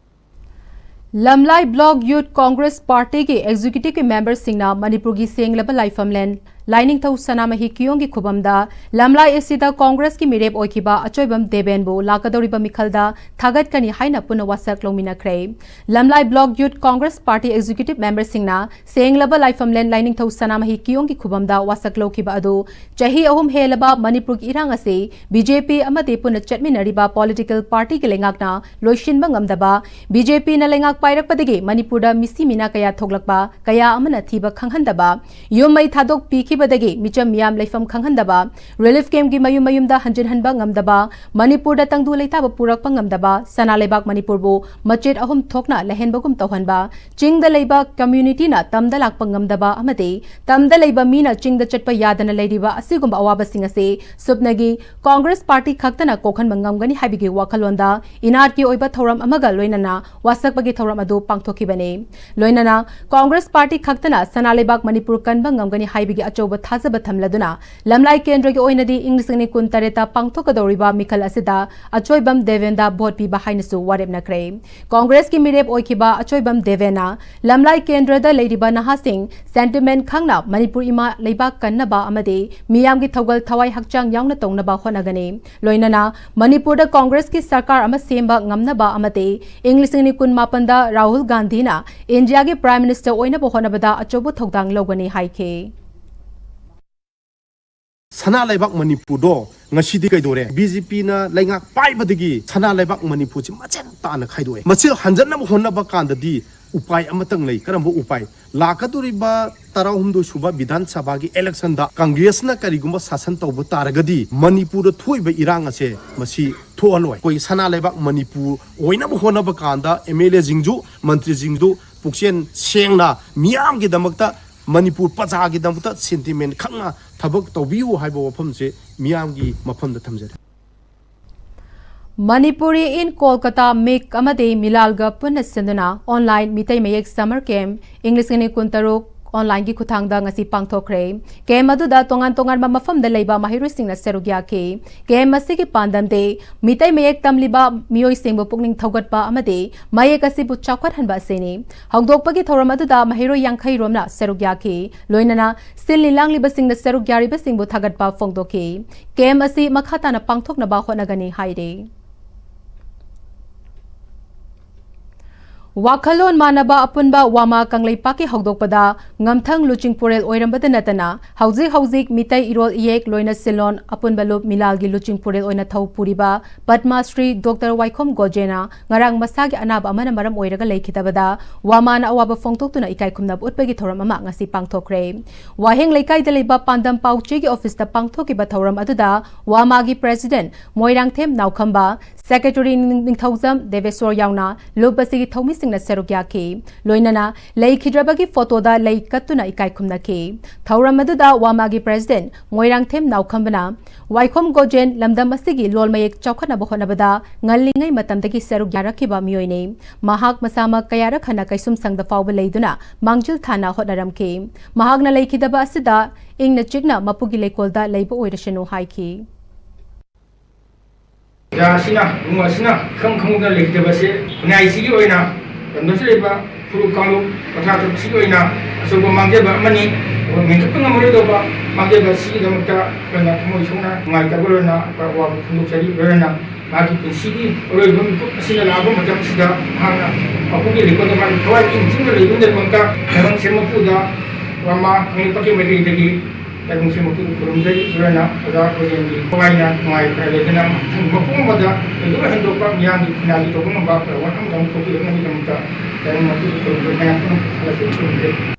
ꯂꯝꯂꯥꯏ ꯕ꯭ꯂꯣꯛ ꯌꯨꯠ ꯀꯣꯡꯒ꯭ꯔꯦꯁ ꯄꯥꯔꯇꯤꯒꯤ ꯑꯦꯛꯖꯤꯀ꯭ꯌꯨꯇꯤꯚꯀꯤ ꯃꯦꯝꯕꯔꯁꯤꯡꯅ ꯃꯅꯤꯄꯨꯔꯒꯤ ꯁꯦꯡꯂꯕ ꯂꯥꯏꯐꯝꯂꯦꯟ ꯂꯥꯏꯅꯤꯡꯊꯧ ꯁꯅꯥꯃꯍꯤ ꯀꯤꯌꯣꯡꯒꯤ ꯈꯨꯕꯝꯗ ꯂꯝꯂꯥꯏ ꯑꯁꯤꯗ ꯀꯣꯡꯒ꯭ꯔꯦꯁꯀꯤ ꯃꯤꯔꯦꯞ ꯑꯣꯏꯈꯤꯕ ꯑꯆꯣꯏꯕꯝ ꯗꯦꯕꯦꯟꯕꯨ ꯂꯥꯛꯀꯗꯧꯔꯤꯕ ꯃꯤꯈꯜꯗ ꯊꯥꯒꯠꯀꯅꯤ ꯍꯥꯏꯅ ꯄꯨꯟꯅ ꯋꯥꯁꯛ ꯂꯧꯃꯤꯟꯅꯈ꯭ꯔꯦ꯫ ꯂꯝꯂꯥꯏ ꯕ꯭ꯂꯣꯛ ꯌꯨꯠ ꯀꯣꯡꯒ꯭ꯔꯦꯁ ꯄꯥꯔꯇꯤ ꯑꯦꯛꯖꯤꯀ꯭ꯌꯨꯇꯤꯚ ꯃꯦꯝꯕꯔꯁꯤꯡꯅ ꯁꯦꯡꯂꯕ ꯂꯥꯏꯐꯝꯂꯦꯟ ꯂꯥꯏꯅꯤꯡꯊꯧ ꯁꯅꯥꯃꯍꯤ ꯀꯤꯌꯣꯡꯒꯤ ꯈꯨꯕꯝꯗ ꯋꯥꯁꯛ ꯂꯧꯈꯤꯕ ꯑꯗꯨ ꯆꯍꯤ ꯑꯍꯨꯝ ꯍꯦꯜꯂꯕ ꯃꯅꯤꯄꯨꯔꯒꯤ ꯏꯔꯥꯡ ꯑꯁꯤ ꯕꯤ ꯖꯦ ꯄꯤ ꯑꯃꯗꯤ ꯄꯨꯟꯅ ꯆꯠꯃꯤꯟꯅꯔꯤꯕ ꯄꯣꯂꯤꯇꯤꯀꯦꯜ ꯄꯥꯔꯇꯤꯒꯤ ꯂꯩꯉꯥꯛꯅ ꯂꯣꯏꯁꯤꯟꯕ ꯉꯝꯗꯕ, ꯕꯤ ꯖꯦ ꯄꯤꯅ ꯂꯩꯉꯥꯛ ꯄꯥꯏꯔꯛꯄꯗꯒꯤ ꯃꯅꯤꯄꯨꯔꯗ ꯃꯤꯁꯤ ꯃꯤꯅꯥ ꯀꯌꯥ ꯊꯣꯛꯂꯛꯄ, ꯀꯌꯥ ꯑꯃꯅ ꯊꯤꯕ ꯈꯪꯍꯟꯗꯕ, ꯌꯨꯝ ꯃꯩ ꯊꯥꯗꯣꯛꯄꯤꯈꯤꯕ, ꯗꯒꯤ ꯃꯤꯆꯝ ꯃꯤꯌꯥꯝ ꯂꯩꯐꯝ ꯈꯪꯍꯟꯗꯕ, ꯔꯤꯂꯤꯐ ꯀꯦꯝꯞꯀꯤ ꯃꯌꯨꯝ ꯃꯌꯨꯝꯗ ꯍꯟꯖꯤꯟꯍꯟꯕ ꯉꯝꯗꯕ, ꯃꯅꯤꯄꯨꯔꯗ ꯇꯪꯗꯨ ꯂꯩꯇꯥꯕ ꯄꯨꯔꯛꯄ ꯉꯝꯗꯕ, ꯁꯅꯥ ꯂꯩꯕꯥꯛ ꯃꯅꯤꯄꯨꯔꯕꯨ ꯃꯆꯦꯠ ꯑꯍꯨꯝ ꯊꯣꯛꯅ ꯂꯩꯍꯟꯕꯒꯨꯝ ꯇꯧꯍꯟꯕ, ꯆꯤꯡꯗ ꯂꯩꯕ ꯀꯝꯃ꯭ꯌꯨꯅꯤꯇꯤꯅ ꯇꯝꯗ ꯂꯥꯛꯄ ꯉꯝꯗꯕ ꯑꯃꯗꯤ ꯇꯝꯗ ꯂꯩꯕ ꯃꯤꯅ ꯆꯤꯡꯗ ꯆꯠꯄ ꯌꯥꯗꯅ ꯂꯩꯔꯤꯕ ꯑꯁꯤꯒꯨꯝꯕ ꯑꯋꯥꯕꯁꯤꯡ ꯑꯁꯤ ꯁꯨꯞꯅꯒꯤ ꯀꯣꯡꯒ꯭ꯔꯦꯁ ꯄꯥꯔꯇꯤ ꯈꯛꯇꯅ ꯀꯣꯛꯍꯟꯕ ꯉꯝꯒꯅꯤ ꯍꯥꯏꯕꯒꯤ ꯋꯥꯈꯜꯂꯣꯟꯗ ꯏꯅꯥꯠꯀꯤ ꯑꯣꯏꯕ ꯊꯧꯔꯝ ꯑꯃꯒ ꯂꯣꯏꯅꯅ ꯋꯥꯁꯛꯄꯒꯤ ꯊꯧꯔꯝ ꯑꯗꯨ ꯄꯥꯡꯊꯣꯛꯈꯤꯕꯅꯤ꯫ ꯂꯣꯏꯅꯅ ꯀꯣꯡꯒ꯭ꯔꯦꯁ ꯄꯥꯔꯇꯤ ꯈꯛꯇꯅ ꯁꯅꯥ ꯂꯩꯕꯥꯛ ꯃꯅꯤꯄꯨꯔ ꯀꯟꯕ ꯉꯝꯒꯅꯤ ꯍꯥꯏꯕꯒꯤ ꯑꯆꯧꯕ ꯊꯥꯖꯕ ꯊꯝꯂꯗꯨꯅ ꯂꯝꯂꯥꯏ ꯀꯦꯟꯗ꯭ꯔꯒꯤ ꯑꯣꯏꯅꯗꯤ ꯏꯪ ꯂꯤꯁꯤꯡ ꯑꯅꯤ ꯀꯨꯟ ꯇꯔꯦꯠꯇ ꯄꯥꯡꯊꯣꯛꯀꯗꯧꯔꯤꯕ ꯃꯤꯈꯜ ꯑꯁꯤꯗ ꯑꯆꯣꯏꯕꯝ ꯗꯦꯕꯦꯟꯗ ꯚꯣꯠ ꯄꯤꯕ ꯍꯥꯏꯅꯁꯨ ꯋꯥꯔꯦꯞꯅꯈ꯭ꯔꯦ꯫ ꯀꯣꯡꯒ꯭ꯔꯦꯁꯀꯤ ꯃꯤꯔꯦꯞ ꯑꯣꯏꯈꯤꯕ ꯑꯆꯣꯏꯕꯝ ꯗꯦꯕꯦꯟꯅ ꯂꯝꯂꯥꯏ ꯀꯦꯟꯗ꯭ꯔꯗ ꯂꯩꯔꯤꯕ ꯅꯍꯥꯁꯤꯡ ꯁꯦꯟꯇꯤꯃꯦꯟ ꯈꯪꯅ ꯃꯅꯤꯄꯨꯔ ꯏꯃꯥ ꯂꯩꯕꯥꯛ ꯀꯟꯅꯕ ꯑꯃꯗꯤ ꯃꯤꯌꯥꯝꯒꯤ ꯊꯧꯒꯜ ꯊꯋꯥꯏ ꯍꯛꯆꯥꯡ ꯌꯥꯎꯅ ꯇꯧꯅꯕ ꯍꯣꯠꯅꯒꯅꯤ꯫ ꯂꯣꯏꯅꯅ ꯃꯅꯤꯄꯨꯔꯗ ꯀꯣꯡꯒ꯭ꯔꯦꯁꯀꯤ ꯁꯔꯀꯥꯔ ꯑꯃ ꯁꯦꯝꯕ ꯉꯝꯅꯕ ꯑꯃꯗꯤ ꯏꯪ ꯂꯤꯁꯤꯡ ꯑꯅꯤ ꯀꯨꯟ ꯃꯥꯄꯟꯗ ꯔꯥꯍꯨꯜ ꯒꯥꯟꯙꯤꯅ ꯏꯟꯗꯤꯌꯥꯒꯤ ꯄ꯭ꯔꯥꯏꯝ ꯃꯤꯅꯤꯁꯇꯔ ꯑꯣꯏꯅꯕ ꯍꯣꯠꯅꯕꯗ ꯑꯆꯧꯕ ꯊꯧꯗꯥꯡ ꯂꯧꯒꯅꯤ ꯍꯥꯏꯈꯤ꯫ ꯁꯅꯥ ꯂꯩꯕꯥꯛ ꯃꯅꯤꯄꯨꯔꯗꯣ ꯉꯁꯤꯗꯤ ꯀꯩꯗꯧꯔꯦ? ꯕꯤ ꯖꯦ ꯄꯤꯅ ꯂꯩꯉꯥꯛ ꯄꯥꯏꯕꯗꯒꯤ ꯁꯅꯥ ꯂꯩꯕꯥꯛ ꯃꯅꯤꯄꯨꯔꯁꯤ ꯃꯆꯦꯠ ꯇꯥꯅ ꯈꯥꯏꯗꯣꯛꯑꯦ꯫ ꯃꯁꯤ ꯍꯟꯖꯟꯅꯕ ꯍꯣꯠꯅꯕ ꯀꯥꯟꯗꯗꯤ ꯎꯄꯥꯏ ꯑꯃꯇꯪ ꯂꯩ꯫ ꯀꯔꯝꯕ ꯎꯄꯥꯏ? ꯂꯥꯛꯀꯗꯧꯔꯤꯕ ꯇꯔꯥꯍꯨꯝꯗꯣꯏ ꯁꯨꯕ ꯕꯤꯙꯥꯟ ꯁꯚꯥꯒꯤ ꯏꯂꯦꯛꯁꯟꯗ ꯀꯪꯒ꯭ꯔꯦꯁꯅ ꯀꯔꯤꯒꯨꯝꯕ ꯁꯥꯁꯟ ꯇꯧꯕ ꯇꯥꯔꯒꯗꯤ ꯃꯅꯤꯄꯨꯔꯗ ꯊꯣꯛꯏꯕ ꯏꯔꯥꯡ ꯑꯁꯦ ꯃꯁꯤ ꯊꯣꯛꯍꯜꯂꯣꯏ꯫ ꯑꯩꯈꯣꯏ ꯁꯅꯥ ꯂꯩꯕꯥꯛ ꯃꯅꯤꯄꯨꯔ ꯑꯣꯏꯅꯕ ꯍꯣꯠꯅꯕ ꯀꯥꯟꯗ ꯑꯦꯝ ꯑꯦꯜ ꯑꯦꯁꯤꯡꯁꯨ, ꯃꯟꯇ꯭ꯔꯤꯁꯤꯡꯁꯨ ꯄꯨꯛꯆꯦꯜ ꯁꯦꯡꯅ ꯃꯤꯌꯥꯝꯒꯤꯗꯃꯛꯇ, ꯃꯅꯤꯄꯨꯔ ꯄ꯭ꯔꯖꯥꯒꯤꯗꯃꯛꯇ ꯁꯦꯟꯇꯤꯃꯦꯟ ꯈꯪꯅ ꯊꯕꯛ ꯇꯧꯕꯤꯌꯨ ꯍꯥꯏꯕ ꯋꯥꯐꯝꯁꯦ ꯃꯤꯌꯥꯝꯒꯤ ꯃꯐꯝꯗ ꯊꯝꯖꯔꯤ꯫ ꯃꯅꯤꯄꯨꯔꯤ ꯏꯟ ꯀꯣꯜꯀꯇꯥ ꯃꯤꯛ ꯑꯃꯗꯤ ꯃꯤꯂꯥꯜꯒ ꯄꯨꯟꯅ ꯁꯤꯟꯗꯨꯅ ꯑꯣꯟꯂꯥꯏꯟ ꯃꯤꯇꯩ ꯃꯌꯦꯛ ꯁꯝꯃꯔ ꯀꯦꯝꯞ ꯏꯪ ꯂꯤꯁꯤꯡ ꯑꯅꯤ ꯀꯨꯟꯇꯔꯨꯛ ꯑꯣꯟꯂꯥꯏꯟꯒꯤ ꯈꯨꯠꯊꯥꯡꯗ ꯉꯁꯤ ꯄꯥꯡꯊꯣꯛꯈ꯭ꯔꯦ꯫ ꯀꯦꯝꯞ ꯑꯗꯨꯗ ꯇꯣꯉꯥꯟ ꯇꯣꯉꯥꯟꯕ ꯃꯐꯝꯗ ꯂꯩꯕ ꯃꯍꯩꯔꯣꯏꯁꯤꯡꯅ ꯁꯔꯨꯛ ꯌꯥꯈꯤ꯫ ꯀꯦꯝꯞ ꯑꯁꯤꯒꯤ ꯄꯥꯟꯗꯝꯗꯤ ꯃꯤꯇꯩ ꯃꯌꯦꯛ ꯇꯝꯂꯤꯕ ꯃꯤꯑꯣꯏꯁꯤꯡꯕꯨ ꯄꯨꯛꯅꯤꯡ ꯊꯧꯒꯠꯄ ꯑꯃꯗꯤ ꯃꯌꯦꯛ ꯑꯁꯤꯕꯨ ꯆꯥꯎꯈꯠꯍꯟꯕ ꯑꯁꯤꯅꯤ꯫ ꯍꯧꯗꯣꯛꯄꯒꯤ ꯊꯧꯔꯝ ꯑꯗꯨꯗ ꯃꯍꯩꯔꯣꯏ ꯌꯥꯡꯈꯩ ꯔꯣꯝꯅ ꯁꯔꯨꯛ ꯌꯥꯈꯤ꯫ ꯂꯣꯏꯅꯅ ꯁꯤꯜꯂꯤ ꯂꯥꯡꯂꯤꯕꯁꯤꯡꯅ ꯁꯔꯨꯛ ꯌꯥꯔꯤꯕꯁꯤꯡꯕꯨ ꯊꯥꯒꯠꯄ ꯐꯣꯡꯗꯣꯛꯈꯤ꯫ ꯀꯦꯝꯞ ꯑꯁꯤ ꯃꯈꯥ ꯇꯥꯅ ꯄꯥꯡꯊꯣꯛꯅꯕ ꯍꯣꯠꯅꯒꯅꯤ ꯍꯥꯏꯔꯤ꯫ ꯋꯥꯈꯜꯂꯣꯟ ꯃꯥꯟꯅꯕ ꯑꯄꯨꯟꯕ ꯋꯥꯃꯥ ꯀꯪꯂꯩꯄꯥꯛꯀꯤ ꯍꯧꯗꯣꯛꯄꯗ ꯉꯝꯊꯪ ꯂꯨꯆꯤꯡꯄꯨꯔꯦꯜ ꯑꯣꯏꯔꯝꯕꯗꯅ ꯅꯠꯇꯅ ꯍꯧꯖꯤꯛ ꯍꯧꯖꯤꯛ ꯃꯤꯇꯩ ꯏꯔꯣꯜ ꯏꯌꯦꯛ ꯂꯣꯏꯅ ꯁꯤꯜꯂꯣꯟ ꯑꯄꯨꯟꯕ ꯂꯨꯞ ꯃꯤꯂꯥꯜꯒꯤ ꯂꯨꯆꯤꯡꯄꯨꯔꯦꯜ ꯑꯣꯏꯅ ꯊꯧ ꯄꯨꯔꯤꯕ ꯄꯗꯃ ꯁ꯭ꯔꯤ ꯗꯣꯛꯇꯔ ꯋꯥꯏꯈꯣꯝ ꯒꯣꯖꯦꯅ ꯉꯔꯥꯡ ꯃꯁꯥꯒꯤ ꯑꯅꯥꯕ ꯑꯃꯅ ꯃꯔꯝ ꯑꯣꯏꯔꯒ ꯂꯩꯈꯤꯗꯕꯗ ꯋꯥꯃꯥꯅ ꯑꯋꯥꯕ ꯐꯣꯡꯗꯣꯛꯇꯨꯅ ꯏꯀꯥꯏ ꯈꯨꯝꯅꯕ ꯎꯠꯄꯒꯤ ꯊꯧꯔꯝ ꯑꯃ ꯉꯁꯤ ꯄꯥꯡꯊꯣꯛꯈ꯭ꯔꯦ꯫ ꯋꯥꯍꯦꯡ ꯂꯩꯀꯥꯏꯗ ꯂꯩꯕ ꯄꯥꯟꯗꯝ ꯄꯥꯎꯆꯦꯒꯤ ꯑꯣꯐꯤꯁꯇ ꯄꯥꯡꯊꯣꯛꯈꯤꯕ ꯊꯧꯔꯝ ꯑꯗꯨꯗ ꯋꯥꯃꯥꯒꯤ ꯄ꯭ꯔꯦꯁꯤꯗꯦꯟꯠ ꯃꯣꯏꯔꯥꯡꯊꯦꯝ ꯅꯥꯎꯈꯝꯕ, ꯁꯦꯀ꯭ꯔꯦꯇꯔꯤ ꯅꯤꯡꯊꯧꯖꯝ ꯗꯦꯕꯦꯁꯣꯔ ꯌꯥꯎꯅ ꯂꯨꯞ ꯑꯁꯤꯒꯤ ꯊꯧꯃꯤꯁꯤꯡꯅ ꯁꯔꯨꯛ ꯌꯥꯈꯤ꯫ ꯂꯣꯏꯅꯅ ꯂꯩꯈꯤꯗ꯭ꯔꯕꯒꯤ ꯐꯣꯇꯣꯗ ꯂꯩ ꯀꯠꯇꯨꯅ ꯏꯀꯥꯏ ꯈꯨꯝꯅꯈꯤ꯫ ꯊꯧꯔꯝ ꯑꯗꯨꯗ ꯋꯥꯃꯥꯒꯤ ꯄ꯭ꯔꯦꯁꯤꯗꯦꯟꯠ ꯃꯣꯏꯔꯥꯡꯊꯦꯝ ꯅꯥꯎꯈꯝꯕꯅ ꯋꯥꯏꯈꯣꯝ ꯒꯣꯖꯦꯟ ꯂꯝꯗꯝ ꯑꯁꯤꯒꯤ ꯂꯣꯜ ꯃꯌꯦꯛ ꯆꯥꯎꯈꯠꯅꯕ ꯍꯣꯠꯅꯕꯗ ꯉꯜꯂꯤꯉꯩ ꯃꯇꯝꯗꯒꯤ ꯁꯔꯨꯛ ꯌꯥꯔꯛꯈꯤꯕ ꯃꯤꯑꯣꯏꯅꯤ꯫ ꯃꯍꯥꯛ ꯃꯁꯥꯃꯛ ꯀꯌꯥꯔꯛ ꯍꯟꯅ ꯀꯩꯁꯨꯝꯁꯪꯗ ꯐꯥꯎꯕ ꯂꯩꯗꯨꯅ ꯃꯥꯡꯖꯤꯜ ꯊꯥꯅ ꯍꯣꯠꯅꯔꯝꯈꯤ꯫ ꯃꯍꯥꯛꯅ ꯂꯩꯈꯤꯗꯕ ꯑꯁꯤꯗ ꯏꯪꯅ ꯆꯤꯛꯅ ꯃꯄꯨꯒꯤ ꯂꯩꯀꯣꯜꯗ ꯂꯩꯕ ꯑꯣꯏꯔꯁꯅꯨ ꯍꯥꯏꯈꯤ꯫ ꯄ꯭ꯔꯖꯥ ꯑꯁꯤꯅ, ꯏꯃꯨꯡ ꯑꯁꯤꯅ ꯏꯈꯪ ꯈꯪꯍꯧꯗꯅ ꯂꯩꯈꯤꯗꯕ ꯑꯁꯤ ꯈꯨꯟꯅꯥꯏꯁꯤꯒꯤ ꯑꯣꯏꯅ, ꯂꯝꯗꯝꯁꯤꯗ ꯂꯩꯕ ꯐꯨꯔꯨꯞ ꯀꯥꯡꯂꯨꯞ ꯄ꯭ꯔꯖꯥ ꯀꯥꯡꯂꯨꯞꯁꯤꯒꯤ ꯑꯣꯏꯅ ꯑꯆꯧꯕ ꯃꯥꯡꯖꯕ ꯑꯃꯅꯤ꯫ ꯑꯗꯨꯒ ꯃꯦꯟꯈꯠꯄ ꯉꯝꯃꯔꯣꯏꯗꯧꯕ ꯃꯥꯡꯖꯕ ꯑꯁꯤꯒꯤꯗꯃꯛꯇ ꯑꯩꯈꯣꯏꯅ ꯊꯃꯣꯏ ꯁꯣꯛꯅ ꯅꯨꯡꯉꯥꯏꯇꯕ ꯂꯣꯏꯅꯅ ꯑꯩꯈꯣꯏ ꯑꯋꯥꯕ ꯐꯣꯡꯗꯣꯛꯆꯔꯤ꯫ ꯂꯣꯏꯅꯅ ꯃꯍꯥꯛꯀꯤ ꯄꯨꯟꯁꯤꯒꯤ ꯑꯔꯣꯏꯕ ꯃꯤꯀꯨꯞ ꯑꯁꯤꯗ ꯂꯥꯛꯄ ꯃꯇꯝꯁꯤꯗ ꯃꯍꯥꯛꯅ ꯃꯄꯨꯒꯤ ꯂꯩꯀꯣꯜꯗ ꯃꯥꯒꯤ ꯊꯋꯥꯏ ꯄꯨꯛꯅꯤꯡ ꯆꯪꯅ ꯂꯩꯕꯒꯤꯗꯃꯛꯇ ꯂꯥꯏꯕꯛ ꯁꯦꯝꯕ ꯃꯄꯨꯗ ꯋꯥꯃꯥ ꯀꯪꯂꯩꯄꯥꯛꯀꯤ ꯃꯥꯏꯀꯩꯗꯒꯤ ꯇꯥꯏꯕꯪ ꯁꯦꯝꯕ ꯃꯄꯨꯕꯨ ꯈꯨꯔꯨꯝꯖꯔꯤ꯫ ꯂꯣꯏꯅꯅ ꯑꯣꯖꯥ ꯒꯣꯖꯦꯟꯒꯤ ꯊꯋꯥꯏꯅ ꯅꯨꯡꯉꯥꯏ ꯈꯔ ꯂꯩꯗꯅ ꯃꯊꯪ ꯃꯄꯨꯡ ꯑꯃꯗ ꯂꯩꯕꯥꯛ ꯍꯦꯟꯗꯣꯛꯄ ꯃꯤꯌꯥꯝꯒꯤ ꯈꯨꯟꯅꯥꯏꯒꯤ ꯇꯧꯕ ꯉꯝꯕ ꯄ꯭ꯔꯣꯒ꯭ꯔꯥꯝ ꯑꯃꯗ ꯑꯃꯨꯛ ꯊꯣꯛꯄꯤꯔꯛꯅꯕꯒꯤꯗꯃꯛꯇ ꯇꯥꯏꯕꯪ ꯃꯄꯨꯕꯨ ꯈꯨꯔꯨꯝꯖꯔꯤ꯫ ꯃꯌꯥꯝ ꯄꯨꯝꯅꯃꯛ ꯍꯜꯂꯛꯄ ꯈꯨꯔꯨꯝꯖꯔꯤ꯫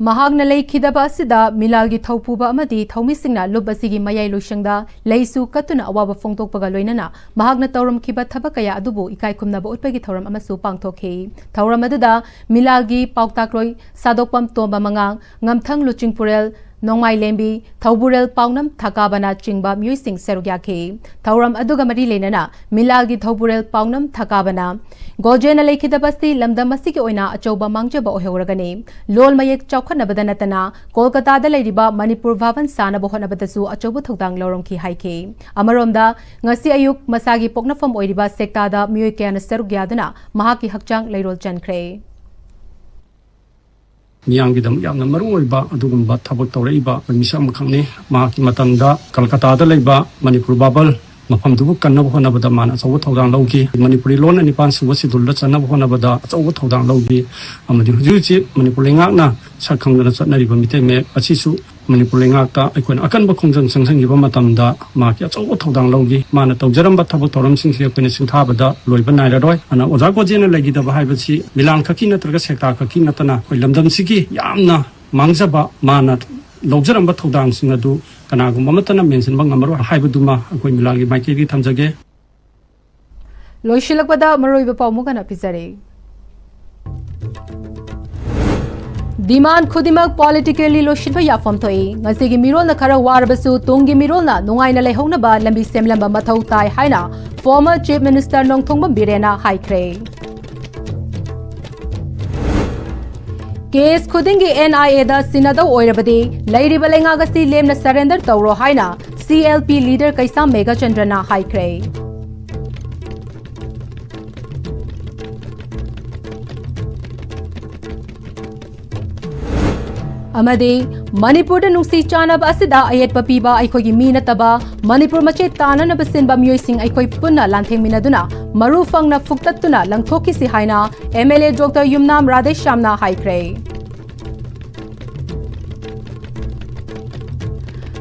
ꯃꯍꯥꯛꯅ ꯂꯩꯈꯤꯗꯕ ꯑꯁꯤꯗ ꯃꯤꯂꯥꯜꯒꯤ ꯊꯧꯄꯨꯕ ꯑꯃꯗꯤ ꯊꯧꯃꯤꯁꯤꯡꯅ ꯂꯨꯞ ꯑꯁꯤꯒꯤ ꯃꯌꯥꯏ ꯂꯣꯏꯁꯪꯗ ꯂꯩꯁꯨ ꯀꯠꯇꯨꯅ ꯑꯋꯥꯕ ꯐꯣꯡꯗꯣꯛꯄꯒ ꯂꯣꯏꯅꯅ ꯃꯍꯥꯛꯅ ꯇꯧꯔꯝꯈꯤꯕ ꯊꯕꯛ ꯀꯌꯥ ꯑꯗꯨꯕꯨ ꯏꯀꯥꯏ ꯈꯨꯝꯅꯕ ꯎꯠꯄꯒꯤ ꯊꯧꯔꯝ ꯑꯃꯁꯨ ꯄꯥꯡꯊꯣꯛꯈꯤ꯫ ꯊꯧꯔꯝ ꯑꯗꯨꯗ ꯃꯤꯂꯥꯜꯒꯤ ꯄꯥꯎꯇꯥꯛꯂꯣꯏ ꯁꯥꯗꯣꯛꯄꯝ ꯇꯣꯝꯕ ꯃꯉꯥꯡ, ꯉꯝꯊꯪ ꯂꯨꯆꯤꯡꯄꯨꯔꯦꯜ ꯅꯣꯡꯃꯥꯏꯂꯦꯝꯕꯤ, ꯊꯧꯕꯨꯔꯦꯜ ꯄꯥꯎꯅꯝ ꯊꯀꯥꯕꯅ ꯆꯤꯡꯕ ꯃꯤꯑꯣꯏꯁꯤꯡ ꯁꯔꯨꯛ ꯌꯥꯈꯤ꯫ ꯊꯧꯔꯝ ꯑꯗꯨꯒ ꯃꯔꯤ ꯂꯩꯅꯅ ꯃꯤꯂꯥꯜꯒꯤ ꯊꯧꯕꯨꯔꯦꯜ ꯄꯥꯎꯅꯝ ꯊꯀꯥꯕꯅ ꯒꯣꯖꯦꯅ ꯂꯩꯈꯤꯗꯕ ꯑꯁꯤ ꯂꯝꯗꯝ ꯑꯁꯤꯒꯤ ꯑꯣꯏꯅ ꯑꯆꯧꯕ ꯃꯥꯡꯖꯕ ꯑꯣꯏꯍꯧꯔꯒꯅꯤ꯫ ꯂꯣꯜ ꯃꯌꯦꯛ ꯆꯥꯎꯈꯠꯅꯕꯗ ꯅꯠꯇꯅ ꯀꯣꯜꯀꯇꯥꯗ ꯂꯩꯔꯤꯕ ꯃꯅꯤꯄꯨꯔ ꯚꯥꯕꯟ ꯁꯥꯅꯕ ꯍꯣꯠꯅꯕꯗꯁꯨ ꯑꯆꯧꯕ ꯊꯧꯗꯥꯡ ꯂꯧꯔꯝꯈꯤ ꯍꯥꯏꯈꯤ꯫ ꯑꯃꯔꯣꯝꯗ, ꯉꯁꯤ ꯑꯌꯨꯛ ꯃꯁꯥꯒꯤ ꯄꯣꯛꯅꯐꯝ ꯑꯣꯏꯔꯤꯕ ꯁꯦꯛꯇꯥꯗ ꯃꯤꯑꯣꯏ ꯀꯌꯥꯅ ꯁꯔꯨꯛ ꯌꯥꯗꯨꯅ ꯃꯍꯥꯛꯀꯤ ꯍꯛꯆꯥꯡ ꯂꯩꯔꯣꯜ ꯆꯟꯈ꯭ꯔꯦ꯫ ꯃꯤꯌꯥꯝꯒꯤꯗꯃꯛ ꯌꯥꯝꯅ ꯃꯔꯨ ꯑꯣꯏꯕ ꯑꯗꯨꯒꯨꯝꯕ ꯊꯕꯛ ꯇꯧꯔꯛꯏꯕ ꯑꯩꯈꯣꯏ ꯃꯤꯁꯛ ꯑꯃꯈꯛꯅꯤ꯫ ꯃꯍꯥꯛꯀꯤ ꯃꯇꯝꯗ ꯀꯜꯀꯇꯥꯗ ꯂꯩꯕ ꯃꯅꯤꯄꯨꯔ ꯕꯥꯕꯜ ꯃꯐꯝꯗꯨꯕꯨ ꯀꯟꯅꯕ ꯍꯣꯠꯅꯕꯗ ꯃꯥꯅ ꯑꯆꯧꯕ ꯊꯧꯗꯥꯡ ꯂꯧꯈꯤ꯫ ꯃꯅꯤꯄꯨꯔꯤ ꯂꯣꯟꯅ ꯅꯤꯄꯥꯟ ꯁꯨꯕ ꯁꯤꯗꯨꯜꯗ ꯆꯟꯅꯕ ꯍꯣꯠꯅꯕꯗ ꯑꯆꯧꯕ ꯊꯧꯗꯥꯡ ꯂꯧꯈꯤ꯫ ꯑꯃꯗꯤ ꯍꯧꯖꯤꯛ ꯍꯧꯖꯤꯛ ꯃꯅꯤꯄꯨꯔ ꯂꯩꯉꯥꯛꯅ ꯁꯛ ꯈꯪꯗꯅ ꯆꯠꯅꯔꯤꯕ ꯃꯤꯇꯩ ꯃꯌꯦꯛ ꯑꯁꯤꯁꯨ ꯃꯅꯤꯄꯨꯔ ꯂꯩꯉꯥꯛꯇ ꯑꯩꯈꯣꯏꯅ ꯑꯀꯟꯕ ꯈꯣꯡꯖꯪ ꯆꯪꯁꯤꯟꯈꯤꯕ ꯃꯇꯝꯗ ꯃꯥꯒꯤ ꯑꯆꯧꯕ ꯊꯧꯗꯥꯡ ꯂꯧꯈꯤ꯫ ꯃꯥꯅ ꯇꯧꯖꯔꯝꯕ ꯊꯕꯛ ꯊꯧꯔꯝꯁꯤꯡꯁꯤ ꯑꯩꯈꯣꯏꯅ ꯁꯤꯡꯊꯥꯕꯗ ꯂꯣꯏꯕ ꯅꯥꯏꯔꯔꯣꯏ꯫ ꯑꯗꯨꯅ ꯑꯣꯖꯥ ꯒꯣꯖꯦꯅ ꯂꯩꯈꯤꯗꯕ ꯍꯥꯏꯕꯁꯤ ꯃꯤꯂꯥꯟ ꯈꯛꯀꯤ ꯅꯠꯇ꯭ꯔꯒ ꯁꯦꯛꯇꯥ ꯈꯛꯀꯤ ꯅꯠꯇꯅ ꯑꯩꯈꯣꯏ ꯂꯝꯗꯝꯁꯤꯒꯤ ꯌꯥꯝꯅ ꯃꯥꯡꯖꯕ, ꯃꯥꯅ ꯂꯧꯖꯔꯝꯕ ꯊꯧꯗꯥꯡꯁꯤꯡ ꯑꯗꯨ ꯀꯅꯥꯒꯨꯝꯕ ꯑꯃꯠꯇꯅ ꯃꯦꯟꯁꯤꯟꯕ ꯉꯝꯃꯔꯣꯏ ꯍꯥꯏꯕꯗꯨꯃ ꯑꯩꯈꯣꯏ ꯃꯤꯂꯥꯟꯒꯤ ꯃꯥꯏꯀꯩꯗꯒꯤ ꯊꯝꯖꯒꯦ꯫ ꯂꯣꯏꯁꯤꯜꯂꯛꯄꯗ ꯃꯔꯨꯑꯣꯏꯕ ꯄꯥꯎ ꯑꯃꯨꯛ ꯍꯟꯅ ꯄꯤꯖꯔꯤ꯫ ꯗꯤꯃꯥꯟ ꯈꯨꯗꯤꯡꯃꯛ ꯄꯣꯂꯤꯇꯤꯀꯦꯜꯂꯤ ꯂꯣꯏꯁꯤꯟꯕ ꯌꯥꯐꯝ ꯊꯣꯛꯏ꯫ ꯉꯁꯤꯒꯤ ꯃꯤꯔꯣꯜꯅ ꯈꯔ ꯋꯥꯔꯕꯁꯨ ꯇꯨꯡꯒꯤ ꯃꯤꯔꯣꯜꯅ ꯅꯨꯡꯉꯥꯏꯅ ꯂꯩꯍꯧꯅꯕ ꯂꯝꯕꯤ ꯁꯦꯝꯂꯝꯕ ꯃꯊꯧ ꯇꯥꯏ ꯍꯥꯏꯅ ꯐꯣꯔꯃꯔ ꯆꯤꯐ ꯃꯤꯅꯤꯁꯇꯔ ꯅꯣꯡꯊꯣꯝꯕꯝ ꯕꯤꯔꯦꯟꯅ ꯍꯥꯏꯈ꯭ꯔꯦ꯫ ꯀꯦꯁ ꯈꯨꯗꯤꯡꯒꯤ ꯑꯦꯟ ꯑꯥꯏ ꯑꯦꯗ ꯁꯤꯟꯅꯗꯧ ꯑꯣꯏꯔꯕꯗꯤ ꯂꯩꯔꯤꯕ ꯂꯩꯉꯥꯛ ꯑꯁꯤ ꯂꯦꯝꯅ ꯁꯔꯦꯟꯗꯔ ꯇꯧꯔꯣ ꯍꯥꯏꯅ ꯁꯤ ꯑꯦꯜ ꯄꯤ ꯂꯤꯗꯔ ꯀꯩꯁꯥꯝ ꯃꯦꯘꯆꯟꯗ꯭ꯔꯅ ꯍꯥꯏꯈ꯭ꯔꯦ꯫ ꯑꯃꯗꯤ ꯃꯅꯤꯄꯨꯔꯗ ꯅꯨꯡꯁꯤ ꯆꯥꯟꯅꯕ ꯑꯁꯤꯗ ꯑꯌꯦꯠꯄ ꯄꯤꯕ ꯑꯩꯈꯣꯏꯒꯤ ꯃꯤ ꯅꯠꯇꯕ ꯃꯅꯤꯄꯨꯔ ꯃꯆꯦꯠ ꯇꯥꯅꯅꯕ ꯁꯤꯟꯕ ꯃꯤꯑꯣꯏꯁꯤꯡ ꯑꯩꯈꯣꯏ ꯄꯨꯟꯅ ꯂꯥꯟꯊꯦꯡꯃꯤꯟꯅꯗꯨꯅ ꯃꯔꯨ ꯐꯪꯅ ꯐꯨꯛꯇꯠꯇꯨꯅ ꯂꯪꯊꯣꯛꯈꯤꯁꯤ ꯍꯥꯏꯅ M L A doctor Yumnam ꯔꯥꯙꯦꯁ꯭ꯌꯥꯝꯅ ꯍꯥꯏꯈ꯭ꯔꯦ꯫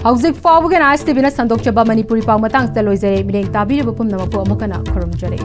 ꯍꯧꯖꯤꯛ ꯐꯥꯎꯕꯒꯤ ꯑꯦꯟ ꯑꯥꯏ ꯑꯦꯁ ꯇꯤ ꯚꯤꯅ ꯁꯟꯗꯣꯛꯆꯕ ꯃꯅꯤꯄꯨꯔꯤ ꯄꯥꯎ ꯃꯇꯥꯡꯁꯤꯗ ꯂꯣꯏꯖꯔꯦ꯫ ꯃꯤꯠꯌꯦꯡ ꯇꯥꯕꯤꯔꯤꯕ ꯄꯨꯝꯅꯃꯛꯄꯨ ꯑꯃꯨꯛ ꯍꯟꯅ ꯈꯨꯔꯨꯝꯖꯔꯤ꯫